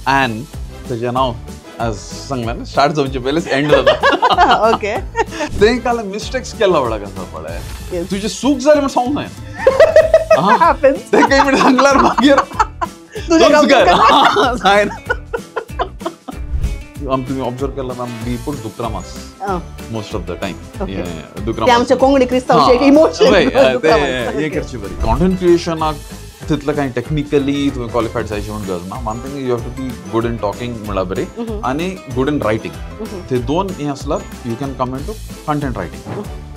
Ann तेजें नांव आज सांगलें स्टार्ट जावचे पयलींच एंड जाता. ओके, तें काल मिस्टेक्स केला व्हडा कसा पळय, तुजी चूक जाली म्हण सांगूंक जायना. तें काही मिनट सांगल्यार मागीर जायना. तुमी ऑब्जर्व केला ना, we put दुकरामास most of the time. ते आमचे कोंकणी क्रिस्तांवचे एक इमोशन हे करचे बरी. कॉन्टेंट क्रिएशनाक तितलं काही टेक्निकली तुम्ही क्वालिफाईड जायची म्हणून गरज ना. One thing you have to be good in talking म्हणल्यार बरी आनी गुड इन रायटिंग. ते दोन हे असल्यार you can come in to content writing.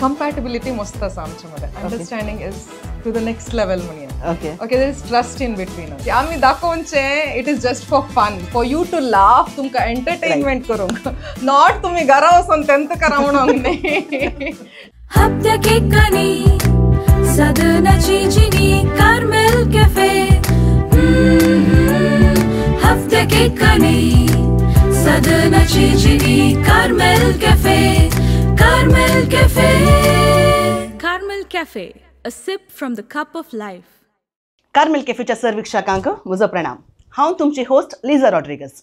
Compatibility मस्त आसा आमच्या मध्ये, understanding is to the next level म्हणया. Okay okay, there is trust in between. आमी दाखोवचे it is just for fun, for you to laugh, तुमकां एंटरटेनमेंट करूंक, not तुमी घरा वचोन तेंत करा म्हणूंक न्ही. सदनाची जिनी कार्मेल कॅफे, हफ्त्याक एकनी सदनाची जिनी Carmel cafe, Carmel cafe, Carmel cafe, a sip from the cup of life. Carmel कॅफेच्या sir वीक्षकांक म्हजो प्रणाम. हांव तुमची होस्ट लिझा रॉड्रिगस.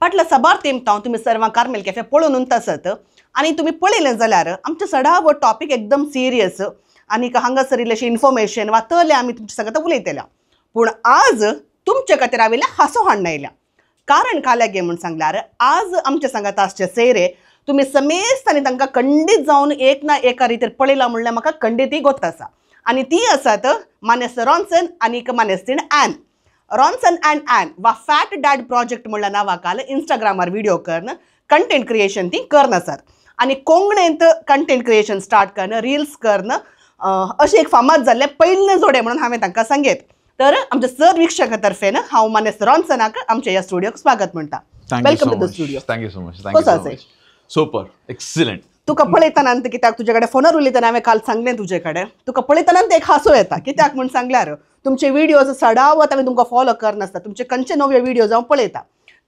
फाटल्या साबार तेंप हांव तुमी सर्वां कार्मेल कॅफे पळोवन आसत आनी तुमी पळयलें जाल्यार आमचें सदांच टॉपीक एकदम सिरियस आनी हांगासर इल्लेशें इन्फॉर्मेशन वा तले आमी तुमच्या सांगता उलयतल्या. पूण आज तुमचे खातीर हांवें हांसो हाडून आयल्या. कारण काल्या गे म्हूण सांगल्यार आज आमच्या सांगात आसचे सोयरे तुमी समेस्त आनी तांकां खंडीत जावन एक ना एका रितीर पळयला म्हणल्यार म्हाका खंडीतय गोत आसा. आनी ती आसात मानेस्त रॉन्सन आनी मानेस्तीण ॲन. रॉन्सन अँड ॲन वा फॅट डॅड प्रोजेक्ट म्हणल्या नांवा खाल इंस्टाग्रामार व्हिडिओ करून कंटेंट क्रिएशन ती करन आसात. आनी कोंकणींत कंटेंट क्रिएशन स्टार्ट करून रिल्स करून अशें एक फामाद जाल्लें पयलें जोडे म्हणून हांवें तांकां सांगेत. तर आमच्या सर वीक्षकां तर्फेन हांव मानेस्त रॉन्सनाक आमच्या ह्या स्टुडियोक स्वागत म्हणटा. Welcome to the studio. Thank you so much. कसो आसा? Super, excellent. तुका पळयतना कित्याक तुजे कडेन फोनार उलयतना हांवें काल सांगलें तुजे कडेन, तुका पळयतना एक हांसो येता. कित्याक म्हूण सांगल्यार तुमचे व्हिडियोज सदांच हांवें तुमकां फॉलो करनासता, तुमचे खंयचे नवे व्हिडियोज हांव पळयता.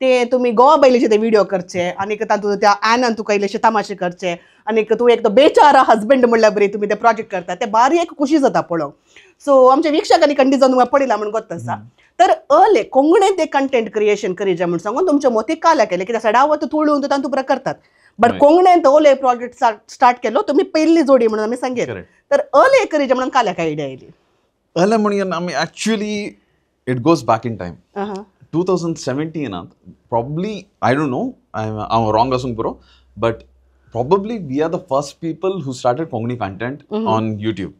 ते तुमी गोवा बैलीचे ते व्हिडिओ करचे आनी तातूंत त्या ॲनान तुका इल्लेशे तमाशे करचे आनी तूं एक तो बेचारा हजबंड म्हणल्यार बरी तुमी ते प्रोजेक्ट करता, ते बारी एक खुशी जाता पळोवंक. सो आमच्या वीक्षकांनी खंडीत जावन तुमकां पळयला म्हूण गोत आसा. तर अले कोंकणींत ते कंटेंट क्रिएशन करीजे म्हूण सांगून तुमच्या मोती काल्या केलें, कित्याक सदांच तुळून तातूंत पुरा करतात. बट कोंकणींत ओले प्रोजेक्ट स्टार्ट केलो तुमी पयली जोडी म्हणून आमी सांगेत. तर अले करीजे म्हणून काल्याक आयडिया आयली? अले म्हणून आमी actually it goes back in time. 2017 probably, I don't know, I'm wrong आसूंक पुरो, but probably we are the first people who started Konkani content on YouTube.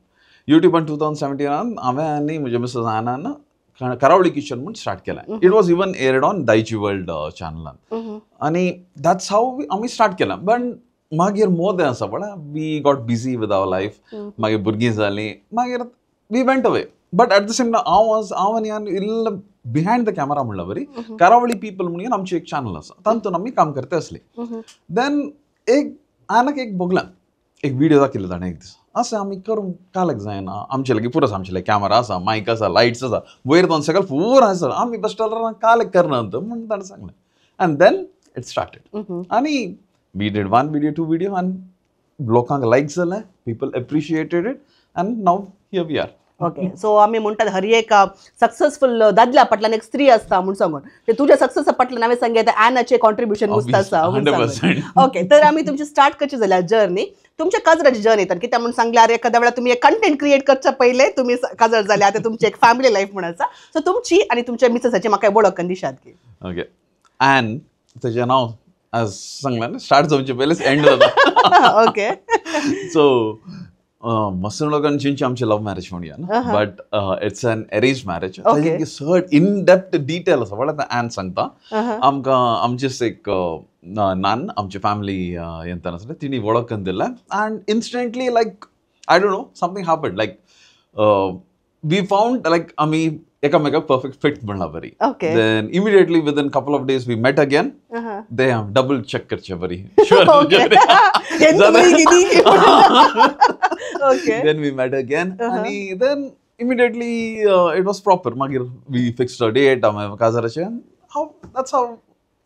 YouTube in 2017 हांवें आनी म्हज्या मिसेस आनान करावळी किचन म्हूण स्टार्ट केलें. It was even aired on Daijiworld चॅनलान आनी that's how आमी स्टार्ट केलें. बट मागीर मोर देन आसा पळय, we got busy with our life, मागीर भुरगीं जालीं, मागीर we went away. But at the same time हांव आनी आनी इल्लो बिहायंड the camera म्हणल्यार बरी करावळी पीपल म्हणून आमची एक चॅनल आसा, तातूंत आमी काम करता आसली. देन एक आनाक एक भोगला एक व्हिडिओ दाखयलो ताणें एक दीस, अशें आमी करूंक कालक जायना, आमचे लागीं पुरो आसा, आमचे लागीं कॅमेरा आसा, मायक आसा, लायट्स आसा, वयर दोन सगळें पुरो आसा, आमी बेश्टे कालक करना म्हूण ताणें सांगलें. आनी then it started आनी we did one video, two video आनी लोकांक लायक जालें, people appreciated it and now here we are. Okay, so आमी म्हणटात हर एक सक्सेसफुल दादल्या फाटल्यान एक स्त्री आसता म्हूण सांगून, ते तुज्या सक्सेसा फाटल्यान हांवें सांगें ॲनाचें कॉन्ट्रिब्युशन मस्त आसा. ओके, तर आमी तुमची स्टार्ट कशी जाल्या जर्नी, तुमच्या काजराची जर्नी तर कित्याक म्हूण सांगल्यार एखाद्या वेळार तुमी एक कंटेंट क्रिएट करच्या पयलें तुमी काजर जाल्या, आतां तुमची एक फॅमिली लायफ म्हूण आसा. सो तुमची आनी तुमच्या मिसेसाची म्हाका वळख दिशात की. ओके, ॲन तेजें नांव आज सांगलें स्टार्ट जावचे पयलींच एंड जाता. ओके, सो मस्त लोकांची आमची लव्ह मॅरेज म्हणया, but it's an arrange marriage. चड इन डेप्थ डिटेल आसा म्हळ्यार ॲन सांगता आमकां. आमचेच एक नान आमची फॅमिली येता आसलें, तिणी वळख करून दिलें and instantly like I don't know something happened, like we found like आमी एकामेकाक परफेक्ट फिट म्हणला बरी. Then immediately within couple of days we met again. They double check करचे बरी. Then we met again आनी then immediately it was proper. मागीर we fixed a date आमी काजाराचें. हाव that's how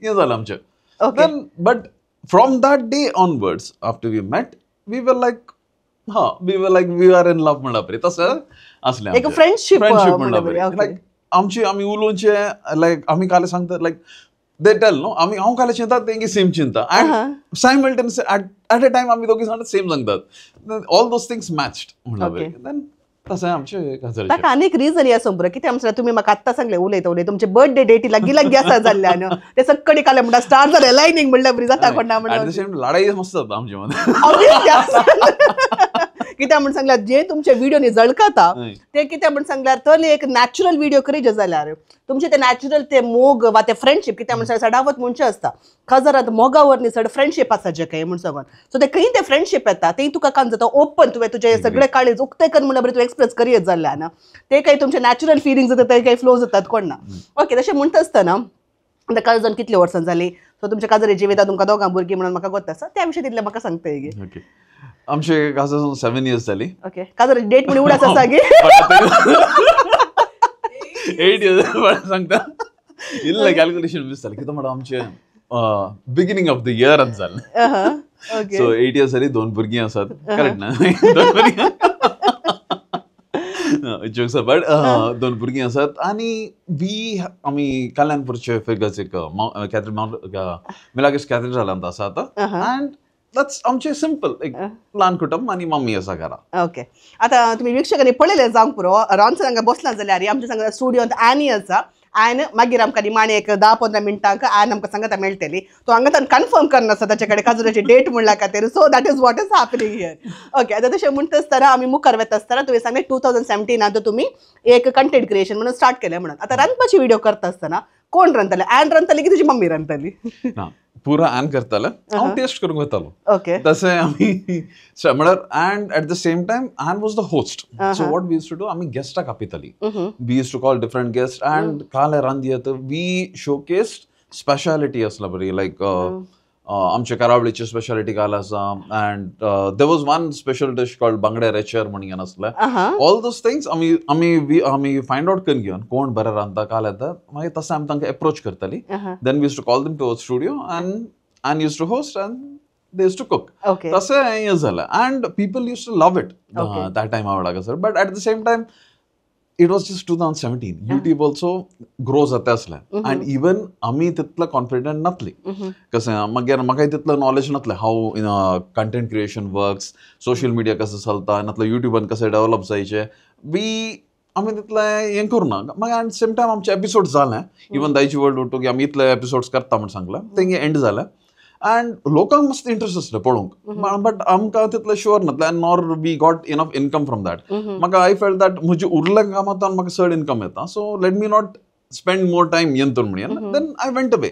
हें जालें आमचें. Then but from that day onwards after we met we were like हा we were like we are in love म्हणला परी तसं असलें एक फ्रेंडशिप फ्रेंडशीप म्हणला परी. लायक आमची आमी उलोवचे लायक आमी काल सांगतात लायक They tell no आमी हांव काल चिंता तेंगे सेम चिंता and simultaneous at a time आमी दोगी जाण सेम सांगतात ऑल those things matched म्हणल्यार देन तशें आमचें काजाराचें. ताका आनीक रिजन हे आसूंक बरो कितें आमचें तुमी म्हाका आत्तां सांगलें उलयता उलयता तुमचे बर्थडे डेटी लागीं लागीं आसा जाल्ल्यान ते सक्कडी काले म्हणटा स्टार जाले लायनींग म्हणल्यार बरी जाता कोणा ऍट the म्हणून सेम लढाई मस्त जाता आमचे मदें. Obviously आसा. कित्याक म्हण सांगल्यार जे तुमचे व्हिडिओ झळकता ते कित्याक म्हण सांगल्यार तर एक नॅचरल व्हिडिओ करीत जाल्यार तुमचे ते नॅचरल ते मोग वा ते फ्रेंडशीप कित्याक म्हण सांगल्यार सडावत म्हणचे आसता काजारांत मोगावर न्ही चड फ्रेंडशीप आसा जे काही म्हण सांगून सो ते खंय ते फ्रेंडशीप येता ते तुका कान जाता ओपन तुवें तुजें सगळे काळीज उक्ते कर म्हणल्यार बरें तूं एक्सप्रेस करीत जाल्ल्यान ते काही तुमचे नॅचरल फिलिंग्स जाता ते काही फ्लो जातात कोण ना. ओके तशें म्हणटा आसतना आतां काजर कितले वर्सां जाली सो तुमच्या काजरे जिविता तुमकां दोगां भुरगीं म्हणून म्हाका गोत आसा त्या विशीं तितलें म्हाका सांगता गे. ओके आमचे काजार 7 इयर्स जाली. ओके काजर डेट म्हणून उडास आसा गे 8 इयर्स सांगता इल्लें कॅल्क्युलेशन मिस जालें कितें म्हणटा आमचें बिगिनींग ऑफ the इयरान जालें. ओके सो 8 इयर्स जाली 2 भुरगीं आसात करेक्ट ना. 2 भुरगीं जोक्स अपार्ट 2 भुरगीं आसात आनी we आमी कल्याणपूरचे फिगर्स एक मिलाग्रीस कॅथेड्रलांत आसा आतां अँड that's आमचें सिंपल एक ल्हान कुटुंब आनी मम्मी आसा घरा. ओके आतां तुमी वीक्षकांनी पळयलें जावंक पुरो रॉन्सन हांगा बसला जाल्यार आमच्या सांगा स्टुडियोंत आनी आसा आनी मागीर आमकां निमाणें एक 10-15 मिनटांक आनी आमकां सांगता मेळटली तो हांगा ताणें कन्फर्म करना आसा ताचे कडेन काजराची डेट म्हणल्या खातीर so that is what is happening here. Okay आतां तशें म्हणटा आसतना आमी मुखार वता आसतना तुवें सांगलें 2017 तुमी एक कंटेंट क्रिएशन म्हणून स्टार्ट केलें म्हणून. आतां रांदपाची व्हिडिओ करता आसतना कोण रांदताले ॲन रांदताली की तुजी मम्मी रांदताली? ना पुरा ॲन करताले हांव टेस्ट करूंक वतालो. ओके तशें आमी म्हळ्यार and at the same time Ann was the host. So what we used to do आमी गेस्टाक आपयताली we used to call different guest and काल रांदयत we showcased speciality आसला बरी लायक आमचे करावळीची स्पेशालिटी काल आसा and there was one special dish called बांगडे रेचर म्हणून आसलें. ऑल those things आमी आमी आमी फायंड आवट करून घेवन कोण बरें रांदता काल येता मागीर तशें आमी तांकां एप्रोच करताली. Then we used to call them to our studio and used to host and they used to cook. तशें हें जालें and people used to love it that time आवडाक sir. But at the same time it was just 2017. YouTube also grow जाता आसलें आनी even आमी तितले confident नासली कशें मागीर म्हाका तितलो नॉलेज नासलें how content creation works social media कशें चलता नातलें युट्यूबान कशें डेवलप जायचें बी आमी तितलें हें करूं ना. मागीर एट सेम टायम आमचे एपिसोड जालें इवन दायची वर्ल्ड उठू की आमी इतले एपिसोड्स करता म्हण सांगलें तेंगे एंड जालें अँड लोकांक मस्त इंट्रस्ट आसलें पळोवंक बट आमकां तितलें शुअर नासलें and nor we got enough income from that. म्हाका I felt that म्हजे उरल्या कामांतल्यान म्हाका चड इनकम येता so let me not spend more time येंतून म्हणून then I went away.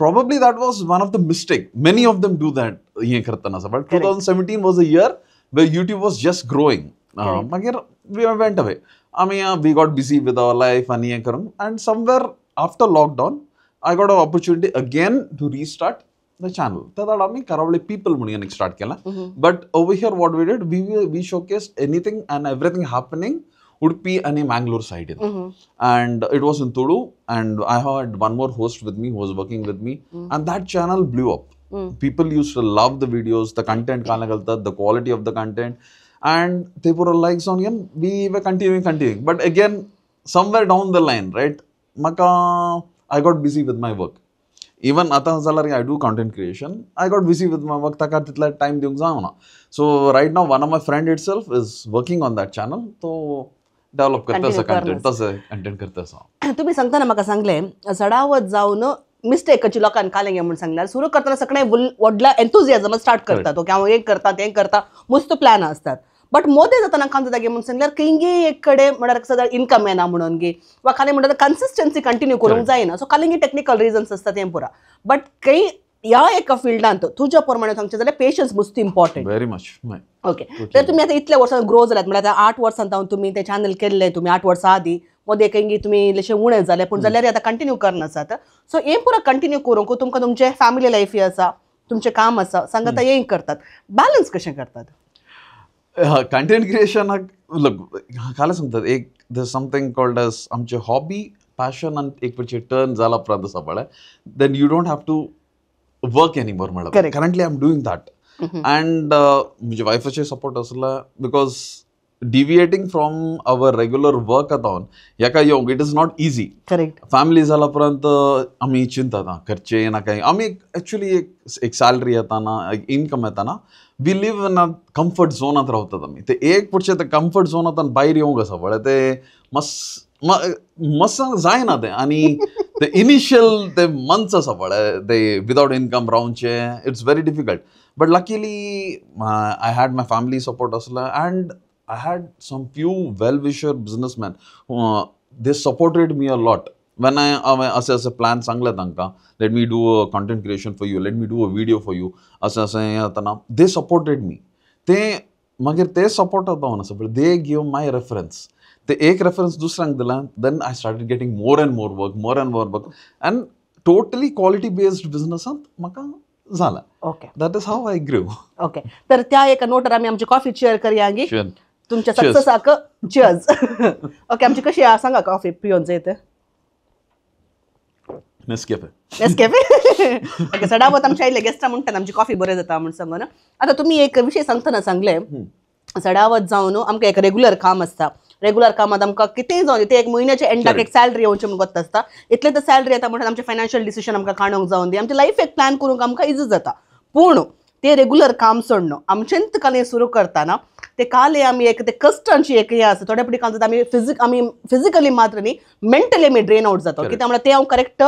Probably that was one of the mistake many of them do that हें करतना आसा but 2017 was a year where YouTube was just growing. मागीर we went away आमी we got busy with our life आनी हें करून and somewhere after lockdown I got a opportunity again to restart the channel. त्या आमी करावळी people म्हणून एक start केला. But over here what we did we showcase anything and everything happening Udupi आनी मँगलोर सायडीन and it was in Tulu and I had one more host with me who was working with me and that channel blew up. People used to love the videos the content काल घालतात the quality of the content and ते पुरो likes on घेवन we were continuing but again somewhere down the line right म्हाका I got busy with my work. Even आतां जाल्यार I do content creation I got busy with my work ताका तितलो time दिवंक जावना. So right now one of my friend itself is working on that channel तो develop करता आसा content तशें कंटेंट करता आसा. तुमी सांगतना म्हाका सांगलें चडावत जावन मिस्टेकाची लोकांक कालें म्हूण सांगल्यार सुरू करतना सगळें व्हडल्या एन्थुजियाजमान स्टार्ट करतात ओके हांव हें करता तें करता मस्त प्लॅन आसतात बट मोदें जातना काम जाता म्हणून सांगल्यार खंयगी एक कडेन म्हळ्यार सदां इनकम येना म्हणून गी वा खाली म्हणटा कन्सिस्टन्सी कंटिन्यू करूंक जायना सो खाली टॅक्निकल रिजन्स आसता तें पुरा बट खंय ह्या एका फिल्डांत तुज्या प्रमाणे सांगचें जाल्यार पेशन्स मस्त इम्पॉर्टंट. Very much. ओके तर तुमी आतां इतल्या वर्सां ग्रो जाल्यात म्हळ्यार आतां 8 वर्सां जावन तुमी तें चॅनल केल्लें तुमी 8 वर्सां आदीं मदें खंय तुमी इल्लेशें उणें जालें पूण जाल्यार आतां कंटिन्यू करनासात सो हें पुरा कंटिन्यू करूंक तुमकां तुमचें फॅमिली लायफूय आसा तुमचें काम आसा सांगता हें करतात बॅलन्स कशें करतात? कंटेंट क्रिएशनाक काल सांगतात एक there something called as आमचे हॉबी पॅशन आनी एक पळय टर्न जाला उपरांत आसा पळय then you don't have to work anymore म्हणल्यार currently I am doing that and म्हज्या वायफाचे सपोर्ट आसला because Deviating from our regular work आतां हेका येवंक it is not easy. Correct. Family जाला उपरांत आमी चिंतात खर्चे ना काय, आमी एक्चुली एक सॅलरी येता ना, एक इनकम येता ना, we live in a comfort झोनांत रावतात आमी. ते एक पुढचे ते कम्फर्ट झोनांत भायर येवंक आसा पळय ते मस्त मस्त जायना तें. आनी ते इनिशियल ते मंथ्स आसा पळय ते विदावट इनकम रावचे, it's very difficult. But luckily I had my family support आसलो and I had some few well-wisher businessmen. They supported me a lot. When I असे असे प्लॅन सांगले तांकां, let me do a content creation for you, let me do a video for you, असें असें हें जाताना they supported me. ते मागीर ते सपोर्ट जावन आसा पळय, they give my reference. ते एक रेफरन्स दुसऱ्यांक दिला, then I started getting more and more work, more and more work, and totally quality based बिझनसांत म्हाका जाला. Okay, that is how I grew. Okay, तर त्या एका नोटर आमी आमची कॉफी चेअर करया गी तुमच्या सक्सेसाक. चियर्स. ओके, आमची कशी सांगा कॉफी पिवन जायत? नेस्कॅफे. नेस्कॅफे. ओके, सडावत आमच्या आयले गेस्टा म्हणटात आमची कॉफी बरें जाता म्हण सांगून. आतां तुमी एक विशय सांगतना सांगले, सडावत जावन आमकां एक रेगुलर काम आसता, रेगुलर कामात आमकां कितेंय जावन ते एक म्हयन्याच्या एंडाक एक सॅलरी येवची म्हूण गोत्त आसता, इतलें तर सॅलरी येता म्हणून आमचें फायनान्शियल डिसिजन आमकां काडूंक जावन दी, आमचें लायफ एक प्लॅन करूंक आमकां इजी जाता. पूण ते रेगुलर काम सोडण आमचेंच कालें सुरू करतना ते काले आमी एक ते कश्टांची एक हें आसा, थोड्या फावटी काम जाता आमी फिजिकली मात्र न्ही मेंटली आमी ड्रेन आवट जाता. कित्याक म्हळ्यार तें हांव करेक्ट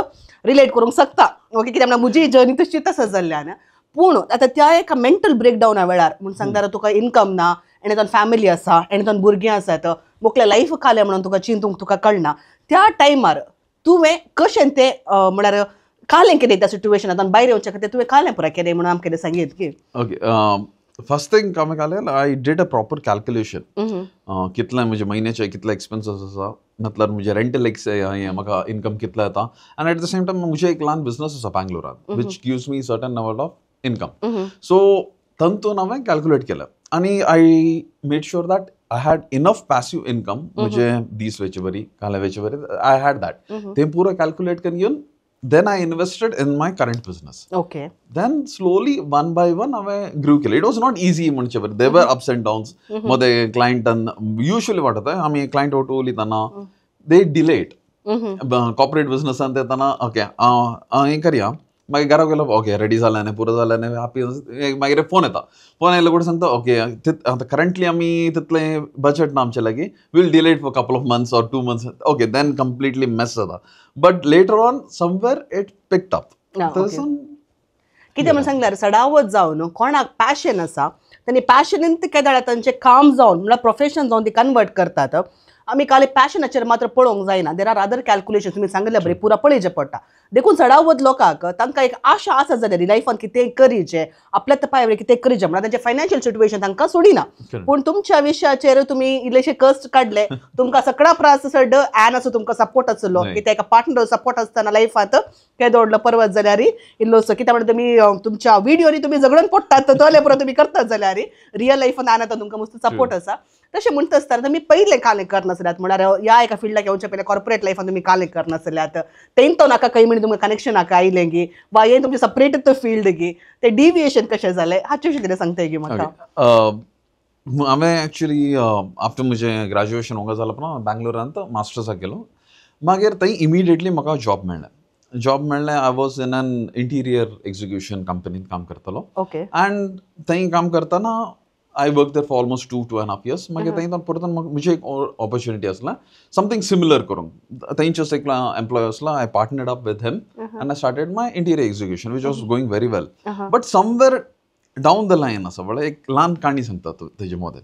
रिलेट करूंक शकता. ओके, कित्याक म्हळ्यार म्हजी जर्नी तशी तसो जाल्ल्यान. पूण आतां त्या एका मेंटल ब्रेकडावना वेळार म्हूण सांगता तुका इनकम ना, आनी तातूंत फॅमिली आसा, आनी तातूंत भुरगीं आसात, मोकल्या लायफ कालें म्हणून तुका चिंतूंक तुका कळना, त्या टायमार तुवें कशें तें म्हळ्यार कालें केलें त्या सिट्युएशनांत भायर येवच्या खातीर तुवें कालें पुराय केलें म्हणून आमकां कितें सांगीत की? ओके, फर्स्ट थिंग हांवें कालें, I did a proper calculation. कितले म्हजे म्हयन्याचे कितले एक्सपेन्सीस आसा, मतलब म्हजे रेंटल हें म्हाका इनकम कितलो येता, आनी एट the same time म्हजे एक ल्हान बिजनस आसा बँगलोरान which gives me certain level of income. So तातूंत हांवें कॅल्क्युलेट केलें आनी I made sure that I had enough passive income. म्हजे दीस वयचे बरी काले वयचे बरी I had that. तें पुरो कॅल्क्युलेट करून घेवन then I invested in my current business. Okay. Then slowly one by one हांवें ग्रू केलें. It was not easy म्हणचे बरें, there were ups and downs. मदें क्लायंटान युजली what जाता, आमी क्लायंट ओटू उलयतना दे डिले it. Corporate बिजनसान येतना ओके हांव हें करया, मागीर घरा गेलो ओके रेडी जालें न्ही, पुरो जालें न्ही, हॅपी, मागीर फोन येता, फोन आयलो कडेन सांगता ओके आतां करंटली आमी तितलें बजट ना आमचे लागीं, we'll delay it for couple of months or 2 months. Okay, then completely mess जाता. But later on somewhere it picked up. कितें म्हणून सांगल्यार सडावत जावन कोणाक पॅशन आसा तेणी पॅशनीन केदाळा तांचें काम जावन म्हळ्यार प्रोफेशन जावन ती कन्वर्ट करतात. आमी काल पॅशनाचेर मात्र पळोवंक जायना, there are other calculation. तुमी सांगिल्ले बरें पुरा पळोवचें पडटा. देखून चडावत लोकांक तांकां एक आशा आसा जाल्यार लायफान कितें करीचें, आपल्या पांयार कितें करीचें म्हळ्यार तांचें फायनान्शियल सिट्युएशन तांकां सोडिना. पूण तुमच्या विशयाचेर तुमी इल्लेशे कश्ट काडले, तुमकां सगळा प्रास चड एन असो तुमकां सपोर्ट आसलो, कित्याक एका पार्टनर सपोर्ट आसतना लायफांत केदो व्हडलो पर्वत जाल्यार इल्लोसो, कित्याक म्हणल्यार तुमी तुमच्या व्हिडियोनी तुमी झगडून पडटात तोले पुरो तुमी करतात जाल्यार रियल लायफान एन आतां तुमकां मस्त सपोर्ट आसा. तशें म्हणटा आसतना तुमी पयलें कालें करनासल्यात म्हळ्यार ह्या एका फिल्डाक येवच्या पयलें कॉर्पोरेट लायफान तुमी कालें करनासल्यात, तेंतो नाका काही म्हण तुमकां कनेक्शन नाका आयलें गी वा हें तुमचें सपरेट फिल्ड गी, तें डिविएशन कशें जालें हाचे विशीं कितें सांगता गी म्हाका? हांवें एक्चुली आफ्टर म्हजें ग्रॅज्युएशन वगैरे जालें पळय, बँगलोरांत मास्टर्साक गेलो, मागीर थंय इमिडिएटली म्हाका जॉब मेळ्ळें. जॉब मेळ्ळें, I was in an interior execution कंपनीत काम करतालो. ओके. अँड थंय काम करतना I worked there for almost 2.5 years. मागीर थंय परतून म्हजी एक ऑपॉर्च्युनिटी आसला समथींग सिमिलर करूंक, थंयचोच एक एम्प्लॉय आसला, I partnered up with him and I started my interior execution which was going very well. But somewhere down the line आसा म्हळ्यार एक ल्हान काणी सांगता तेजे मदें.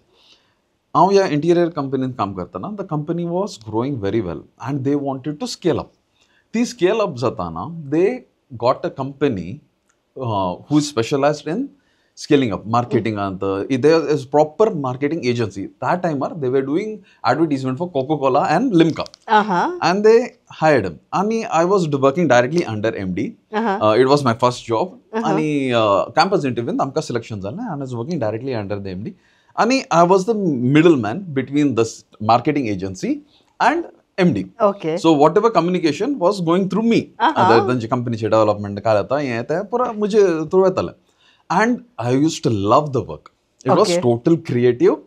हांव ह्या इंटिरियर कंपनीन काम करतना the company was growing very well and they wanted to scale up. ती स्केल अप जाताना they got a company who specialised in scaling up marketing, and there is proper marketing agency. That time they were doing advertisement for Coca-Cola and Limca. And they hired him. And I was working directly under MD. It was my first job. And campus interview amka selection jale, and I was working directly under the MD. And I was the middleman between this marketing agency and MD. Okay. So whatever communication was going through me. Other company development pura mujhe through yetale. And I used to love the work. It was total creative.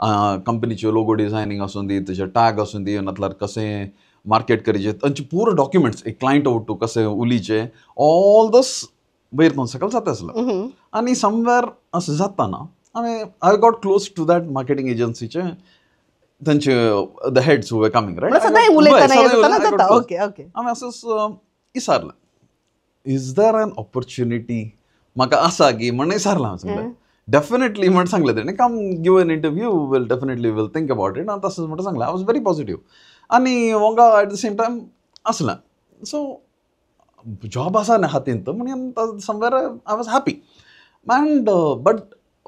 कंपनीचे logo designing आसूं दी, तेजे tag आसूं दी, नातल्यार कशें market करचें, तांचे पुरो documents, एक client ओटू कशें उलोवचें, ऑल दस वयर थंय सकयल जाता आसलो. आनी समवेर अशें जाता ना, हांवें I got close to that marketing एजन्सीचे तांचे the heads who were coming, right. सदांय उलयतना येतना जाता. Okay okay. हांवें असोच विचारलें, is there an opportunity म्हाका आसा की म्हण विचारलां. हांवें सांगलें डेफिनेटली म्हण सांगलें तेणें, come give an interview, will definitely will think about it. आनी तशें म्हणटा सांगलें. I was very positive आनी वोंगा एट the same time आसलें. सो जॉब आसा न्ही हातींत म्हणून somewhere I was happy. And but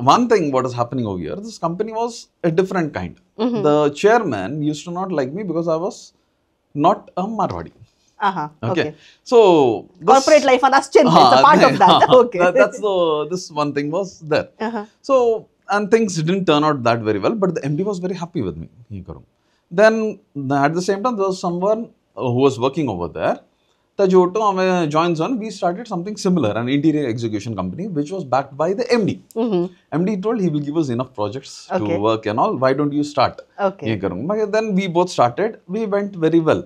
one thing what is happening over here, this company was a different kind. The chairman used to not like me because I was not a Marwadi. Okay. So corporate life and asche part of that. Okay. That's the this one thing was there. So and things didn't turn out that very well, but the MD was very happy with me. Then at the same time there was someone who was working over there. Tajoto joins on, we started something similar, an interior execution company, which was backed by the MD. MD told he will give us enough projects to work and all. Why don't you start? Okay. Then we both started. We went very well.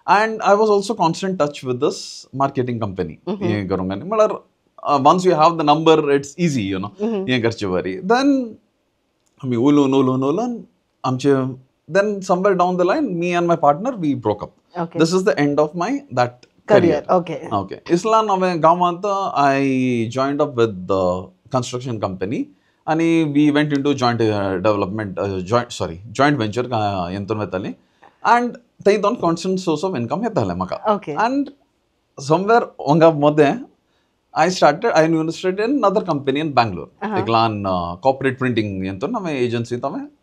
And I was also constant touch with this marketing company. Once you have the number, it's easy, you know. Then, then somewhere down the line, me and my partner, we broke up. Okay. This is the end of my that career. Okay. Okay. Islan Gamanta, I joined up with the construction company and we went into joint development, joint venture and they don't constant source of income. Okay. And somewhere I started, I invested in another company in Bangalore. Iklan corporate printing agency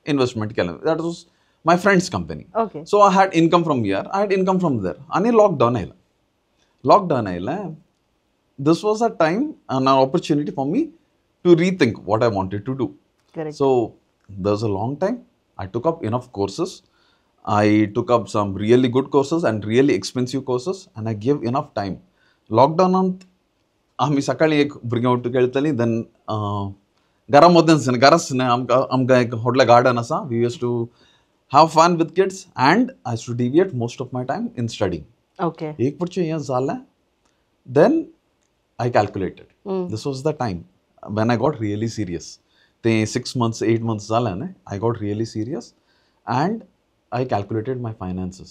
investment. That was my friend's company. Okay. So I had income from here, I had income from there. And lockdown aila. Lockdown aila. This was a time and an opportunity for me to rethink what I wanted to do. Correct. So there was a long time. I took up enough courses. I took up some really good courses and really expensive courses, and I gave enough time. Lockdown on आमी सकाळी एक भुरग्यां उठून खेळटली, then घरा मदेंच घराच न्हय आमकां आमकां एक व्हडलें गार्डन आसा. We use to have fun with kids and I used to deviate most of my time in studying. Okay. एक वर्ष हें जालें, then I calculated. This was the time when I got really serious. ते 6 months, 8 months जालें न्हय, I got really serious and I calculated my finances.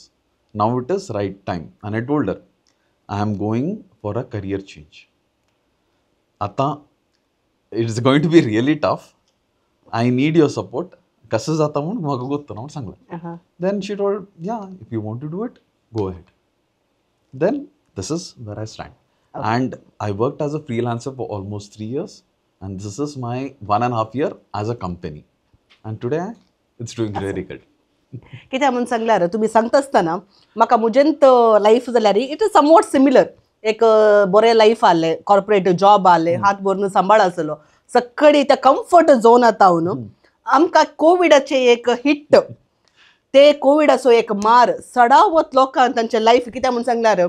Now it is right time. And I told her, I am going for a career change. Ata, it's going to be really tough. I need your support. Kasas जाता म्हूण म्हाका गोत्त ना म्हूण सांगलें. Then she told, yeah, if you want to do it, go ahead. Then this is where I stand. Okay. And I worked as a freelancer for almost 3 years. And this is my 1.5 year as a company. And today, it's doing really good. कित्याक म्हूण सांगल्यार तुमी सांगता आसतना म्हाका म्हजेंत life जाल्यार it is somewhat similar. एक बरें लायफ आहलें, कॉर्पोरेट जॉब आहलें, हात भरून सांबाळ आसलो, सगळी त्या कम्फर्ट झोन आतां आमकां कोविडाचे एक हिट, ते कोविडाचो एक मार सडावत लोकांक तांचे लायफ. कित्याक म्हूण सांगल्यार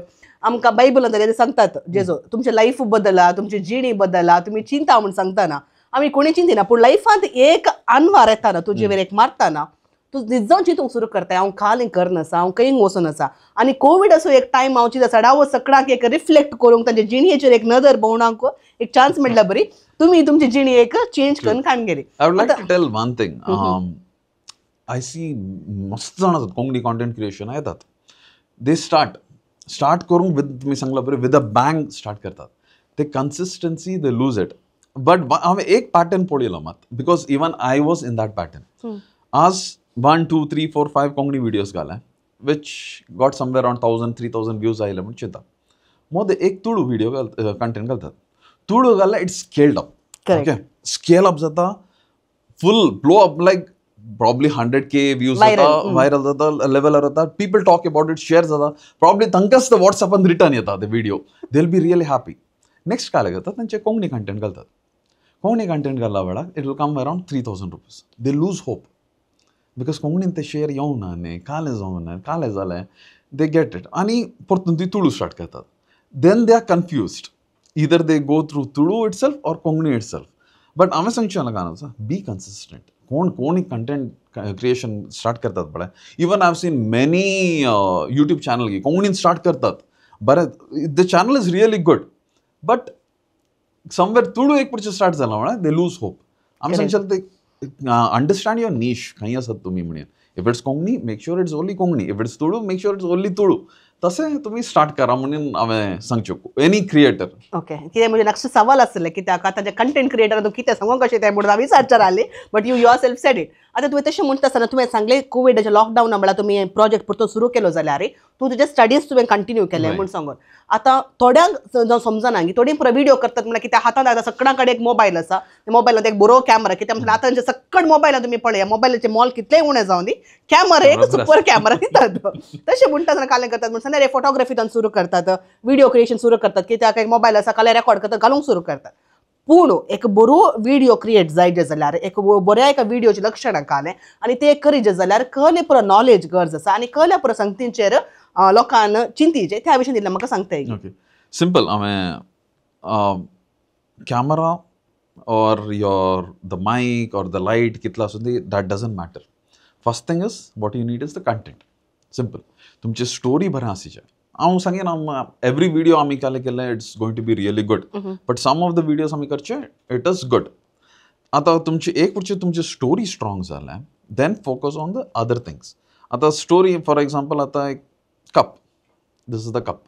आमकां बायबलान जाल्यार सांगतात जेजो तुमचें लायफ बदला, तुमची जिणी बदला, तुमी चिंता म्हूण सांगतना आमी कोणी चिंतिना, पूण लायफांत एक अनवार येताना तुजे वयर एक मारतना तूं निजांव चिंतूंक सुरू करता, हांव काल करनासा, हांव खंय वचून आसा. आनी कोविडाचो एक टायम हांव चिंता सडावो सगळ्यांक एक रिफ्लेक्ट करूंक तांचे जिणयेचेर एक नदर भोंवणाक एक चान्स मेळ्ळा बरी तुमी तुमची जिणी एक चेंज करून काडून गेली. I would like to tell one thing. I see मस्त जाण आसात कोंकणी कॉन्टेंट क्रिएशन येतात, they start करूंक विथ तुमी सांगला बरें विद अ बँग स्टार्ट करतात, ते consistency they lose it. But हांवें एक पॅटर्न पळयलो मात, because even I was in that pattern. आज 1, 2, 3, 4, 5 कोंकणी व्हिडियोज घाले which got somewhere around 1000, 3000 views आयले म्हूण चिंता. मोदे एक तुळू व्हिडियो कंटेंट घालतात, Tulu घाल्यार it's scaled up. Okay, scale up जाता, full blow up, like probably 100K views जाता, व्हायरल जाता, लेवलार जाता, people talk about it, share जाता, प्रॉब्ली तांकांच ते वॉट्सॅपान रिटर्न येता ते video, they will be really happy. Next काय जाता, तांचे कोंकणी कंटेंट घालतात, कोंकणी कंटेंट घालल्या वेळार it will come around 3000 rupees. They lose hope because कोंकणीन ते शेअर येवना न्ही, कालें जावना, कालें जालें, they get it. आनी परतून ती तुळू स्टार्ट करतात. Then they are confused, either they go through Tulu itself or Konkani itself. But हांवें सांगचें लोकांक, बी कन्सिस्टंट. कोण कोणी कंटेंट क्रिएशन स्टार्ट करतात पळय, even I have seen many YouTube channel की कोंकणीन स्टार्ट करतात बरें, the channel is really good, but somewhere Tulu एक पुढचे स्टार्ट जाला म्हळ्यार दे लूज होप. आमी सांगशाल ते अंडरस्टँड your नीश खंय आसात तुमी म्हणून. If it's Konkani, make sure it's only Konkani. If it's Tulu, make sure it's only Tulu. तशें तुमी स्टार्ट करा म्हणून हांवें सांगचें एनी क्रिएटर. ओके, कितें म्हणजे नेक्स्ट सवाल आसलें कित्याक आतां कंटेंट क्रिएटर तूं कितें सांगूंक कशें तें म्हणून हांव विचारचें आसलें, but you yourself said it. आतां तुवें तशें म्हणटा आसतना तुवें सांगलें कोविडाच्या लॉकडावना म्हळ्यार तुमी प्रोजेक्ट परतून सुरू केलो जाल्यार तूं तुजे स्टडीज तुवें कंटिन्यू केले म्हूण सांगून. आतां थोड्यांक जावं समजना की थोडीं पुरो व्हिडियो करतात म्हळ्यार कित्याक हातांत आतां सगळ्यां कडेन एक मोबायल आसा, मोबायलांत एक बरो कॅमरा, कित्याक म्हटल्यार आतां सगळं मोबायलान तुमी पळया मोबायलाचे मोल कितलें उणें जावं दी, कॅमरा एक सुपर कॅमरा दितात. तशें म्हणटा आसतना कालें करतात म्हण सांगलें फोटोग्राफी तांकां सुरू करतात, व्हिडियो क्रिएशन सुरू करतात, कित्याक एक मोबायल आसा काल्यार रेकॉर्ड करतात घालूंक सुरू करतात. पूण एक बरो व्हिडियो क्रिएट जायचे जाल्यार एक बऱ्या एका व्हिडियोचें लक्षणां कालें आनी ते करीचे जाल्यार कहले पुरो नॉलेज गरज आसा आनी कहल्या पुरो संगतींचेर लोकान चिंतीचे त्या विशीं दिल्लें म्हाका सांगता. Okay, simple. हांवें camera or your the mic or the light कितलो आसूं ती, that doesn't matter. First thing is what you need is the content. Simple. तुमची स्टोरी बरें आसची. हांव सांगेन एवरी व्हिडियो आमी केले केले it's going to be really good, but some of the videos आमी करचे it is good. आतां तुमची एक पुढची तुमची स्टोरी स्ट्रॉंग जाल्या then focus on the other things. आतां स्टोरी फॉर एग्जाम्पल, आतां एक cup, this is the cup,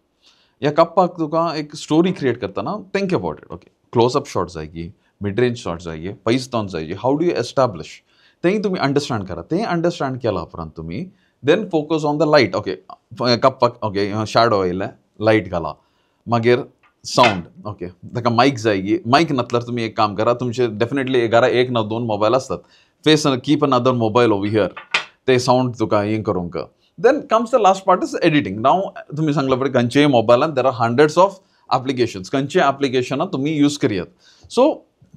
ह्या कप्पाक तुका एक स्टोरी क्रिएट करतना think about it. Okay, close up shot जाय की मिड रेंज शॉट जाय की पयस जावन जाय की, how do you establish तेंय तुमी अंडरस्टँड करा. तें अंडरस्टँड केल्या उपरांत तुमी then focus on the light. Okay, कप्पाक ओके शॅडो येयलें, लायट घाला, मागीर सावंड, ओके ताका मायक जाय की, मायक नासल्यार तुमी एक काम करा, तुमचे डेफिनेटली घरा एक ना दोन मोबायल आसतात, face keep another mobile over here, ते सावंड तुका हें करूंक. Then comes the last part is editing. नाव तुमी सांगला पळय खंयचेय मोबायलान there are hundreds of applications, खंयचेय एप्लिकेशनां तुमी यूज करयात. सो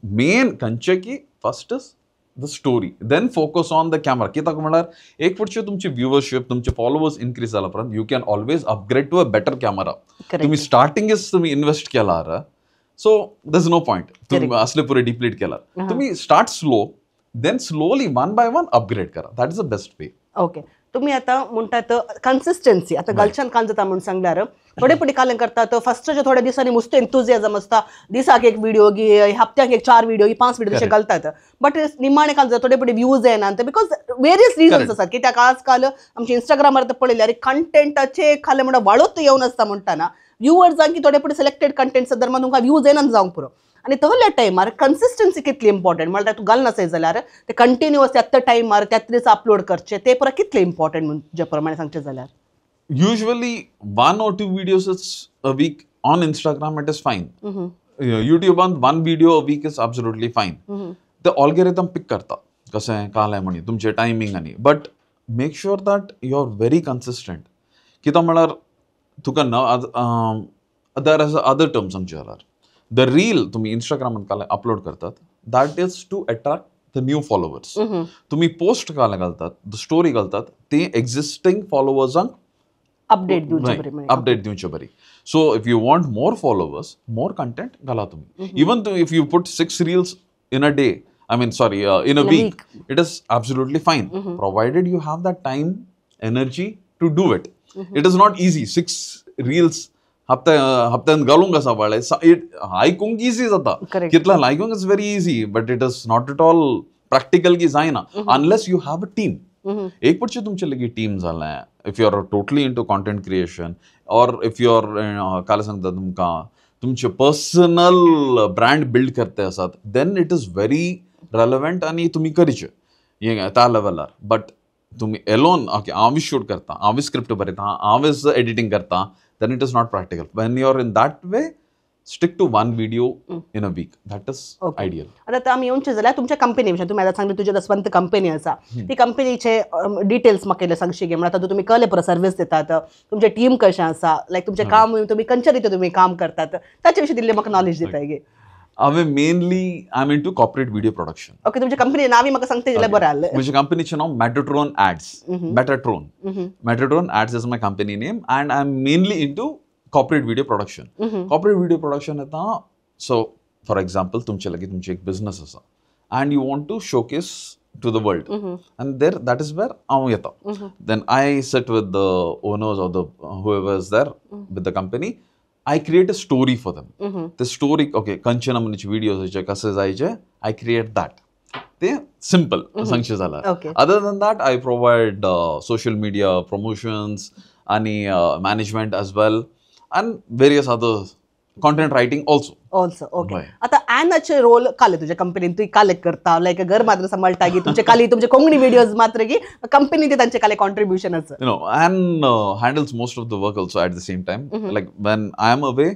मेन खंयचें की first is the story, then focus on the camera. कित्याक म्हळ्यार एक पुढचे तुमची व्ह्युअरशीप तुमचे फॉलोवर्स इन्क्रीज जाला उपरांत you can always upgrade to a better camera. तुमी स्टार्टिंगच तुमी इन्वेस्ट केला, so there is no point तुमी असले पुरे डिप्लीट केला. तुमी start slow, then slowly one by one upgrade करा, that is the best way. Okay, तुमी आतां म्हणटात कन्सिस्टन्सी, आतां गलच्यान काल जाता म्हूण सांगल्यार थोडे पटी कालें करतात फस्टच्या थोड्या दिसांनी मस्त एन्थुजियाजम आसता, दिसाक एक व्हिडियो गी हप्त्याक एक 4 व्हिडियो गी 5 व्हिडियो तशें घालतात, बट निमाणे काल जाता थोडे पटी व्यूज येना because various reasons आसात. कित्याक आजकाल आमच्या इंस्टाग्रामार पळयल्यार कंटेंटाचे खाले म्हणून वाळत येवन आसता म्हणटाना व्युवर्सांक की थोडे पटी सिलेक्टेड कंटेंट संदर्भात तुमकां व्यूज येना जावंक पुरो. आनी तसल्या टायमार कन्सिस्टन्सी कितली इम्पॉर्टंट म्हळ्यार तूं घालनासय जाल्यार ते कंटिन्युअस त्याच टायमार त्याच दिसा अपलोड करचे ते पुरो कितले इम्पॉर्टंट म्हूण जे प्रमाणे सांगचें जाल्यार? Usually 1 or 2 videos a week on Instagram, it is fine. YouTube on 1 video a week is absolutely fine. The algorithm pick करता कशें काल म्हणी तुमचे टायमींग आनी, but make sure that you are very consistent. कित्याक म्हळ्यार तुका न there is other term सांगचे जाल्यार the reel तुम्ही इंस्टाग्रामान काल अपलोड करतात that is to attract the new followers. तुम्ही पोस्ट काल घालतात, the story घालतात, ते एक्झिस्टिंग फॉलोवर्सांक अपडेट दिवचे बरी, अपडेट दिवचे बरी. So if you want more followers, more content घाला तुम्ही. Even if you put 6 reels in a day, I mean sorry in a week, it is absolutely fine, provided you have that time, energy to do it. It is not easy. 6 reels हप्त्यान घालूंक आसा बाळे, आयकूंक easy जाता, कितला आयकूंक is very easy, but it is not at all practical की जायना unless you have a team. एक पडचे तुमचे लेगीत टीम जालें, if you are totally into content creation or if you are काल सांगता तुमकां तुमचे पर्सनल ब्रँड बिल्ड करते आसात, then it is very relevant आनी तुमी करचे हें त्या लेवलार. बट तुमी एलोन ओके हांव शूट करता, हांव स्क्रिप्ट बरयता, हांव एडिटींग करता, then it is not practical. When you are in that way, stick to 1 video in a week. That is ideal. आता आमी येवचे जाल्यार तुमच्या कंपनी विशीं तुमी आतां सांगले तुजी आतां स्वंत कंपनी आसा, ती कंपनीचे डिटेल्स म्हाका इल्ले सांगशी गे? म्हणल्यार आतां तुमी कहले पुरो सर्वीस दितात, तुमचें टीम कशें आसा, लायक तुमचें काम तुमी खंयच्या रितीन तुमी काम करतात ताचे विशीं दिल्लें म्हाका नॉलेज दिता गे? हांवें mainly I am into corporate video production. Okay, तुमच्या कंपनी नांव म्हाका सांगता जाल्यार बरें जालें. म्हज्या कंपनीचें नांव Metatron ads. Metatron, Metatron ads is my company name and I am mainly into corporate video production. Corporate video production येता, सो फॉर एग्जाम्पल तुमचे लागीं तुमची एक बिजनस आसा and you want to showcase to the world. And there, that is where हांव येता. Then I sit with the owners or the whoever is there with the company. I create a story for them. The story, okay, खंयचे नमुन्याचे videos जायचे, कसे जायचे, I create that. ते simple सांगचें जाल्यार. Other than that, I provide social media promotions आणि management as well and various other content writing also. Also okay. आता ॲनाचे role काले तुझ्या कंपनीन तू काले करता, लायक घर मात्र सांभाळटा की तुमचे काली तुमचे कोंकणी व्हिडिओज मात्र की कंपनी ते तांचे काले कॉन्ट्रीब्युशन आसा? You know, and handles most of the work also at the same time. Like when I am away,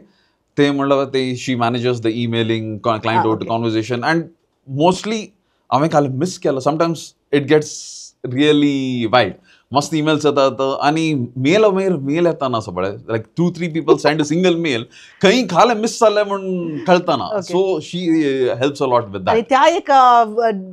ते म्हणलं ते she manages the emailing, client conversation, and mostly हांवें काल मिस केलं. Sometimes it gets really wild. मस्त emails येतात आणि mail mail mail येताना सगळे, like 2-3 people send a single mail, खंय खाले मिस जालें म्हूण कळतना. So she helps a lot with आणि that.